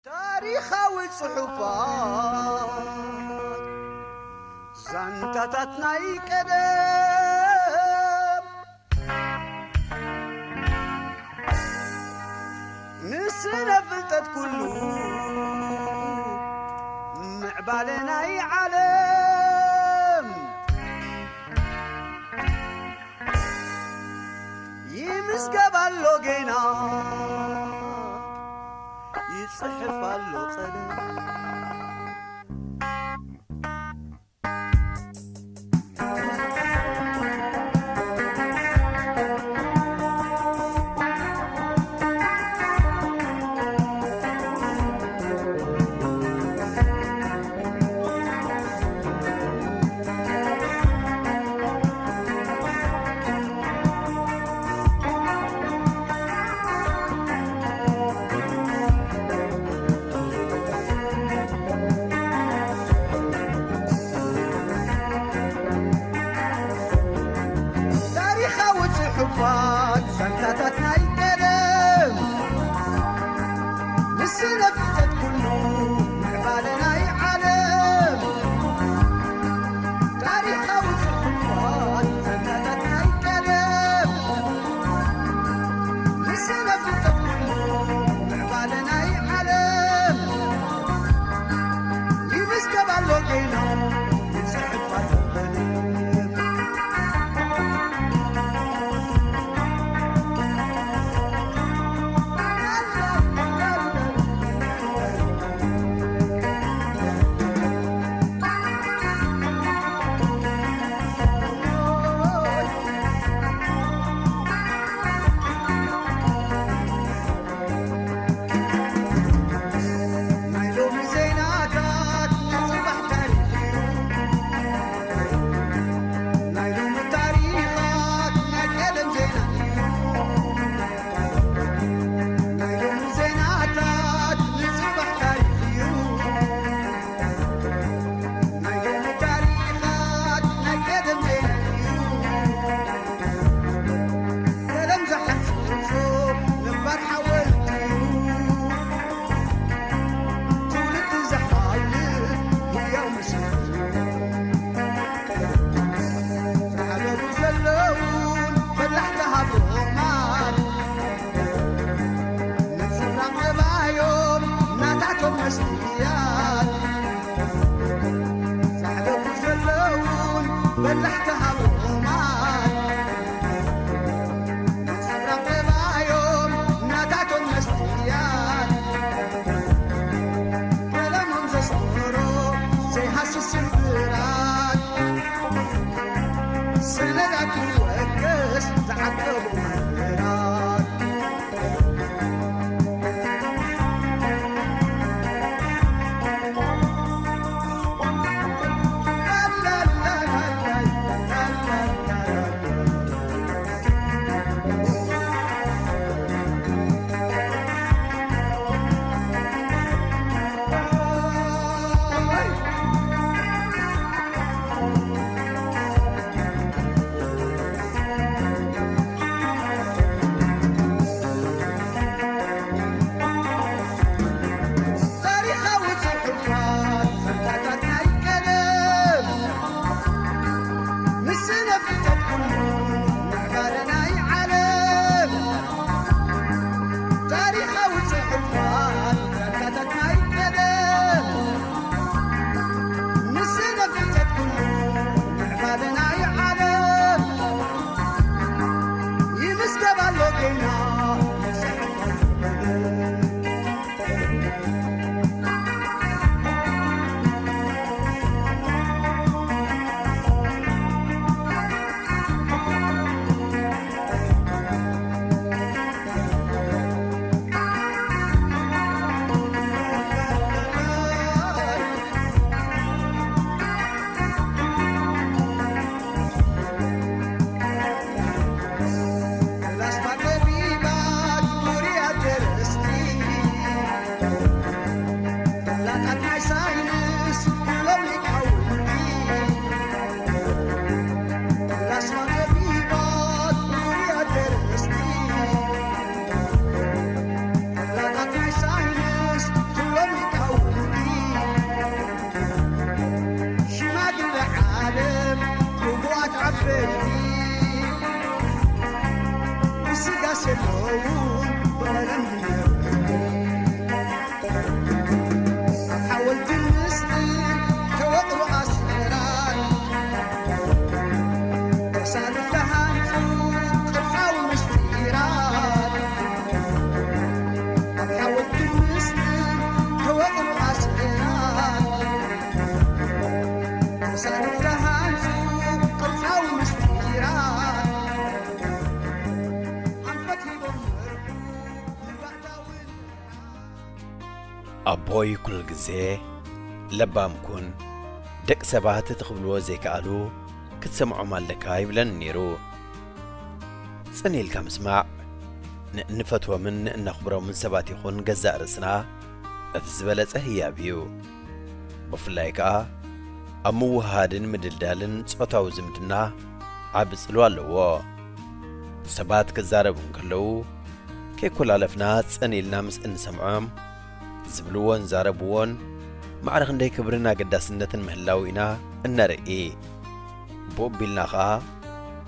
ታሪኻዊ ጽሑፋት ዛንታታት ናይ ቀደም ንስነ ፍልጠት ኩሉ ምዕባለ ናይ ዓለም ይምዝገብ ኣሎ ጌና ይጽሕፍ ኣሎ ቀለም። ታሪኻዊ ጽሑፋት ዛንታታት ናይ ቀደም ንስነ ፍልጠት ኩሉ ምዕባለ ናይ ዓለም። ታሪኻዊ ጽሑፋት ዛንታታት ናይ ቀደም ንስነ ፍልጠት ኩሉ ምዕባለ ናይ ዓለም። ይምዝገብ ኣሎ ጌና ይጽሕፍ ኣሎ ቀለም። ናይ ሎሚ ዜናታት ናይ ጽባሕ ታሪኽ እዩ። ናይ ሎሚ ታሪኻት ናይ ቀደም ዜና እዩ። ናይ ሎሚ ዜናታት ናይ ጽባሕ ታሪኽ እዩ። ናይ ሎሚ ታሪኻት ናይ ቀደም ዜና እዩ። ቀለም ዝሓጽር ነባር ሓወልቲ እዩ። ትውልዲ ዘሓልፍ ህያው ምስክር እዩ። ዝዓለቡ ዘለውን በላሕቲ ሃብሮማት ንጽራም ዕባዮም ናታቶም መስትያት። ዛዕለቡ ዘለውን በላሕቲ ሃብሮማት ንጽራም ዕባዮም ናታቶም መስትያት። ቀለሞም ዘስመሮ ዘይሃስስ ስምብራት ሰነዳት ይወቅስ ዝዓቀቡ መምህራት። ሳኒ ዝሃንጹ ቅርጻዊ ምስጢራት ኣንፈት ሂቦም ምርኩ ንባዕዳዊ ኣቦይ ኩሉ ግዜ ለባም ኩን፣ ደቂ ሰባት እቲ ክብልዎ ዘይከኣሉ ክትሰምዖም ኣለካ ይብለኒ ነይሩ። ጽን ኢልካ ምስማዕ ንእንፈትዎምን ንእነኽብሮምን ሰባት ይኹን ገዛእ ርእስና እቲ ዝበለጸ ህያብ እዩ። ብፍላይ ከኣ ኣብ ምውህሃድን ምድልዳልን ጾታዊ ዝምድና ዓቢ ጽልዋ ኣለዎ። ሰባት ክዛረቡ እንከለዉ ከይኮላለፍና ጽን ኢልና ምስ እንሰምዖም ዝብልዎን ዛረብዎን ማዕረ ክንደይ ክብርን ኣገዳስነትን ምህላው ኢና እነርኢ። ብኡ ኣቢልና ኸኣ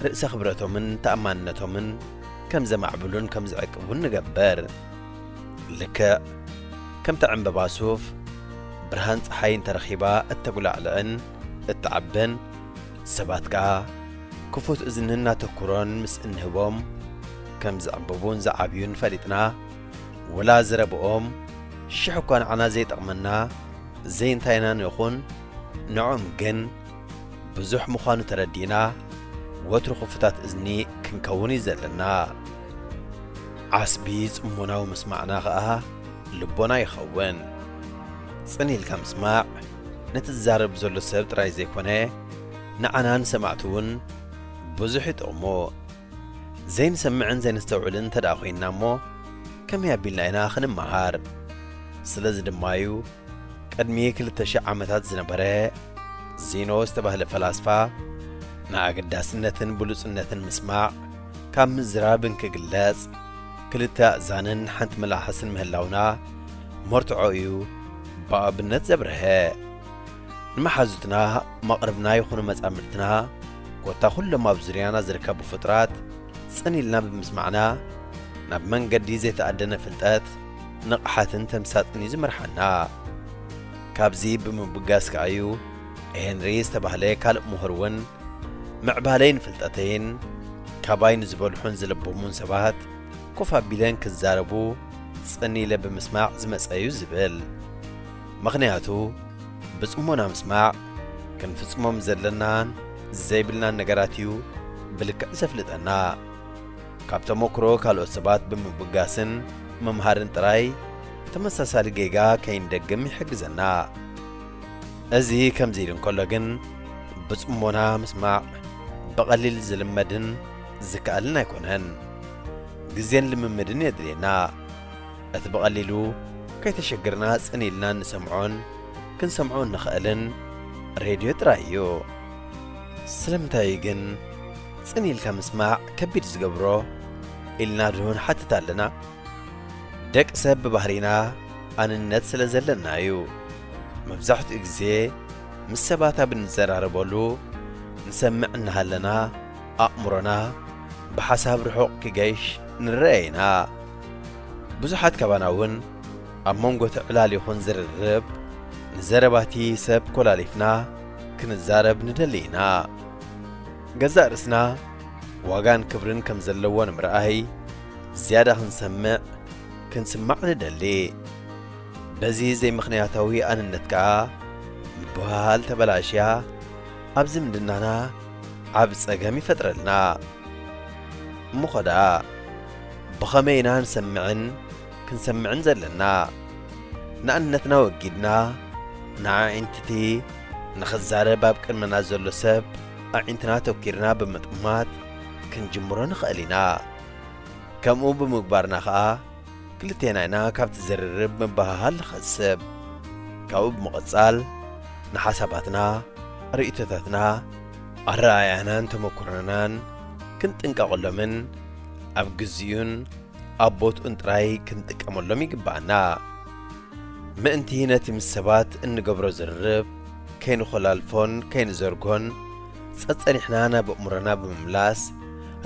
ርእሰ ክብረቶምን ተኣማንነቶምን ከም ዘማዕብሉን ከም ዝዕቅቡን ንገብር። ልክዕ ከምቲ ዕምበባ ሱፍ ብርሃን ጸሓይ እንተረኺባ እተጉላዕልዕን እትዓብን፣ ሰባት ከኣ ክፉት እዝንን ኣተኩሮን ምስ እንህቦም ከም ዝዕምብቡን ዝዓብዩን ፈሊጥና፣ ወላ ዘረብኦም ሽሕ እኳ ንዓና ዘይጠቕመና ዘይንታይና ንኹን፣ ንዕኦም ግን ብዙሕ ምዃኑ ተረዲእና ወትሩ ክፉታት እዝኒ ክንከውን እዩ ዘለና። ዓስቢ ጽሞናዊ ምስማዕና ኸኣ ልቦና ይኸውን። ጽን ኢልካ ምስማዕ ነቲ ዝዛረብ ዘሎ ሰብ ጥራይ ዘይኮነ ንዓና ንሰማዕቱ እውን ብዙሕ ይጠቕሞ። ዘይንሰምዕን ዘይነስተውዕልን እንተ ደኣ ኮይንና እሞ ከመይ ኣቢልና ኢና ክንመሃር? ስለዚ ድማ እዩ ቅድሚ ክልተ ሽሕ ዓመታት ዝነበረ ዚኖ ዝተባህለ ፈላስፋ ንኣገዳስነትን ብሉጽነትን ምስማዕ ካብ ምዝራብ እንክግለጽ ክልተ ኣእዛንን ሓንቲ መላሓስን ምህላውና መርትዖ እዩ ብኣብነት ዘብርሀ። ንመሓዙትና መቕርብና ይኹኑ መጻምድትና ኮታ ኩሎም ኣብ ዙርያና ዝርከቡ ፍጡራት ጽን ኢልና ብምስማዕና ናብ መንገዲ ዘይተኣደነ ፍልጠት ንቕሓትን ተምሳጥን እዩ ዝመርሓና። ካብዚ ብምብጋስ ከኣ እዩ ሄንሪ ዝተባህለ ካልእ ምሁር እውን ምዕባለይን ፍልጠተይን ካባይ ንዝበልሑን ዝለበሙን ሰባት ኮፍ ኣቢለን ክዛረቡ ጽን ኢለ ብምስማዕ ዝመጸ እዩ ዝብል። ምኽንያቱ ብጽሞና ምስማዕ ክንፍጽሞም ዘለናን ዘይብልናን ነገራት እዩ ብልክዕ ዘፍልጠና። ካብ ተመክሮ ካልኦት ሰባት ብምብጋስን ምምሃርን ጥራይ ተመሳሳሊ ጌጋ ከይንደግም ይሕግዘና። እዚ ከምዚ ኢሉ እንከሎ ግን ብጽሞና ምስማዕ ብቐሊል ዝልመድን ዝከኣልን ኣይኮነን። ግዜን ልምምድን የድልየና። እቲ ብቐሊሉ ከይተሸግርና ጽን ኢልና እንሰምዖን ክንሰምዖ እንኽእልን ሬድዮ ጥራይ እዩ። ስለምንታይ እዩ ግን ጽን ኢልካ ምስማዕ ከቢድ ዝገብሮ ኢልና ድሁን ሓትት ኣለና? ደቂ ሰብ ብባህሪና ኣንነት ስለ ዘለና እዩ። መብዛሕትኡ ግዜ ምስ ሰባት ኣብ እንዘራረበሉ ንሰምዕ እናሃለና ኣእምሮና ብሓሳብ ርሑቕ ክገይሽ ንረአ ኢና። ብዙሓት ካባና እውን ኣብ መንጎ እቲ ዕላል ይኹን ዝርርብ ንዘረባቲ ሰብ ኮላሊፍና ክንዛረብ ንደሊ ኢና። ገዛእ ርእስና ዋጋን ክብርን ከም ዘለዎ ንምርኣይ ዝያዳ ክንሰምዕ ክንስማዕ ንደሊ። በዚ ዘይምኽንያታዊ ኣንነት ከኣ ምብህሃል ተበላሽያ ኣብ ዝምድናና ዓቢ ጸገም ይፈጥረልና። እሞ ኸኣ ብኸመይ ኢና ንሰምዕን ክንሰምዕን ዘለና? ንኣንነትና ወጊድና ንኣዒንትቲ ንኽዛረብ ኣብ ቅድመና ዘሎ ሰብ ኣዒንትና ተኪርና ብምጥማት ክንጅምሮ ንኽእል ኢና። ከምኡ ብምግባርና ኸኣ ክልቴና ኢና ካብቲ ዝርርብ ምብህሃል ንኸስብ። ካብኡ ብምቕጻል ንሓሳባትና፣ ርእይቶታትና፣ ኣረኣእያናን ተመኩሮናን ክንጥንቀቐሎምን ኣብ ግዚኡን ኣብ ቦትኡን ጥራይ ክንጥቀመሎም ይግብኣና። ምእንቲ ነቲ ምስ ሰባት እንገብሮ ዝርርብ ከይንኾላልፎን ከይንዘርጎን ጸጸኒሕና ናብ ኣእምሮና ብምምላስ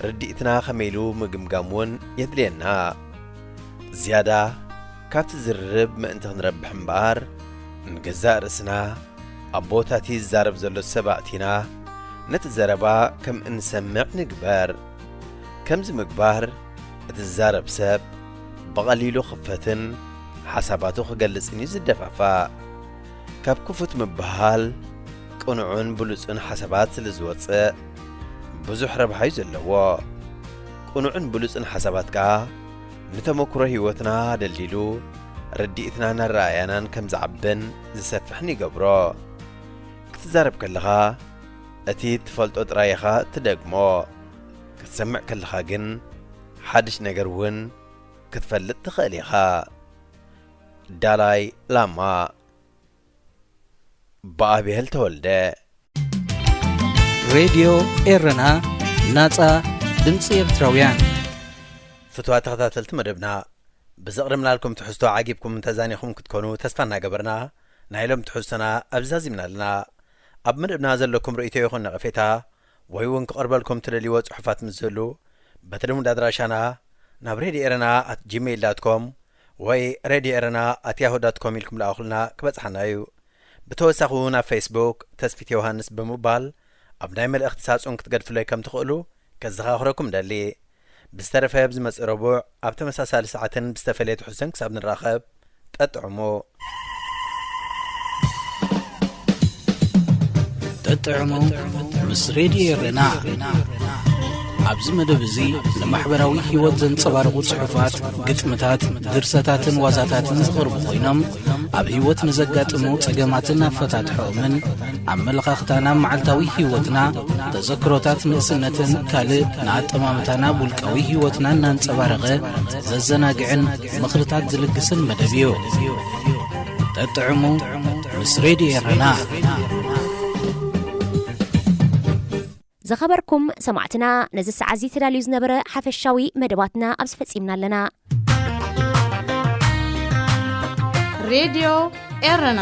ርድኢትና ከመይ ኢሉ ምግምጋም እውን የድልየና። ዝያዳ ካብቲ ዝርርብ ምእንቲ ክንረብሕ እምበኣር ንገዛእ ርእስና ኣብ ቦታቲ ዝዛረብ ዘሎ ሰብ ኣእቲና ነቲ ዘረባ ከም እንሰምዕ ንግበር። ከምዚ ምግባር እቲ ዝዛረብ ሰብ ብቐሊሉ ክኽፈትን ሓሳባቱ ክገልጽን እዩ ዝደፋፋእ። ካብ ክፉት ምብህሃል ቅኑዕን ብሉጽን ሓሳባት ስለ ዝወጽእ ብዙሕ ረብሓ እዩ ዘለዎ። ቅኑዕን ብሉጽን ሓሳባት ከኣ ንተመኩሮ ህይወትና ደልዲሉ ርድኢትናን ኣረኣእያናን ከም ዝዓብን ዝሰፍሕን ይገብሮ። ክትዛረብ ከለኻ እቲ ትፈልጦ ጥራይ ኢኻ ትደግሞ። ክትሰምዕ ከለኻ ግን ሓድሽ ነገር እውን ክትፈልጥ ትኽእል ኢኻ። ዳላይ ላማ ብኣብሄል ተወልደ። ሬድዮ ኤረና፣ ናጻ ድምጺ ኤርትራውያን። ፍትዋ ተኸታተልቲ መደብና፣ ብዘቕደምናልኩም ትሕዝቶ ዓጊብኩም ተዛኒኹም ክትኮኑ ተስፋ እናገበርና፣ ናይ ሎም ትሕዝቶና ኣብዚ ዛዚምና ኣለና። ኣብ መደብና ዘለኩም ርእይቶ ይኹን ነቐፌታ ወይ እውን ክቐርበልኩም ትደልይዎ ጽሑፋት ምስ ዝህሉ፣ በቲ ልሙድ ኣድራሻና ናብ ሬድዮ ኤረና ኣት ጂሜይል ዳት ኮም ወይ ሬድዮ ኤረና ኣት ያሁ ዳት ኮም ኢልኩም ለኣኹልና ክበጽሓና እዩ። ብተወሳኺ እውን ኣብ ፌስቡክ ተስፊት ዮሃንስ ብምባል ኣብ ናይ መልእኽቲ ሳጹን ክትገድፉለይ ከም ትኽእሉ ከዘኻኽረኩም ደሊ። ብዝተረፈ ኣብዚ መጽእ ረቡዕ ኣብ ተመሳሳሊ ሰዓትን ብዝተፈለየ ትሕዝቶን ክሳብ ንራኸብ ጠጥዕሙ። ጠጥዕሙ ምስ ሬድዮ ኤረና። ኣብዚ መደብ እዚ ንማሕበራዊ ህይወት ዘንጸባርቑ ጽሑፋት፣ ግጥምታት፣ ድርሰታትን ዋዛታትን ዝቐርቡ ኮይኖም ኣብ ህይወት ንዘጋጥሙ ጸገማትን ኣፈታትሖኦምን ኣመለኻኽታና መዓልታዊ ህይወትና ተዘክሮታት ንእስነትን ካልእ ንኣጠማምታና ውልቃዊ ህይወትና እናንጸባረቐ ዘዘናግዕን ምኽርታት ዝልግስን መደብ እዩ። ጠጥዕሙ ምስ ሬድዮ ኤረና። ዝኸበርኩም ሰማዕትና፣ ነዚ ሰዓት እዚ ተዳልዩ ዝነበረ ሓፈሻዊ መደባትና ኣብዚ ፈጺምና ኣለና። ሬድዮ ኤረና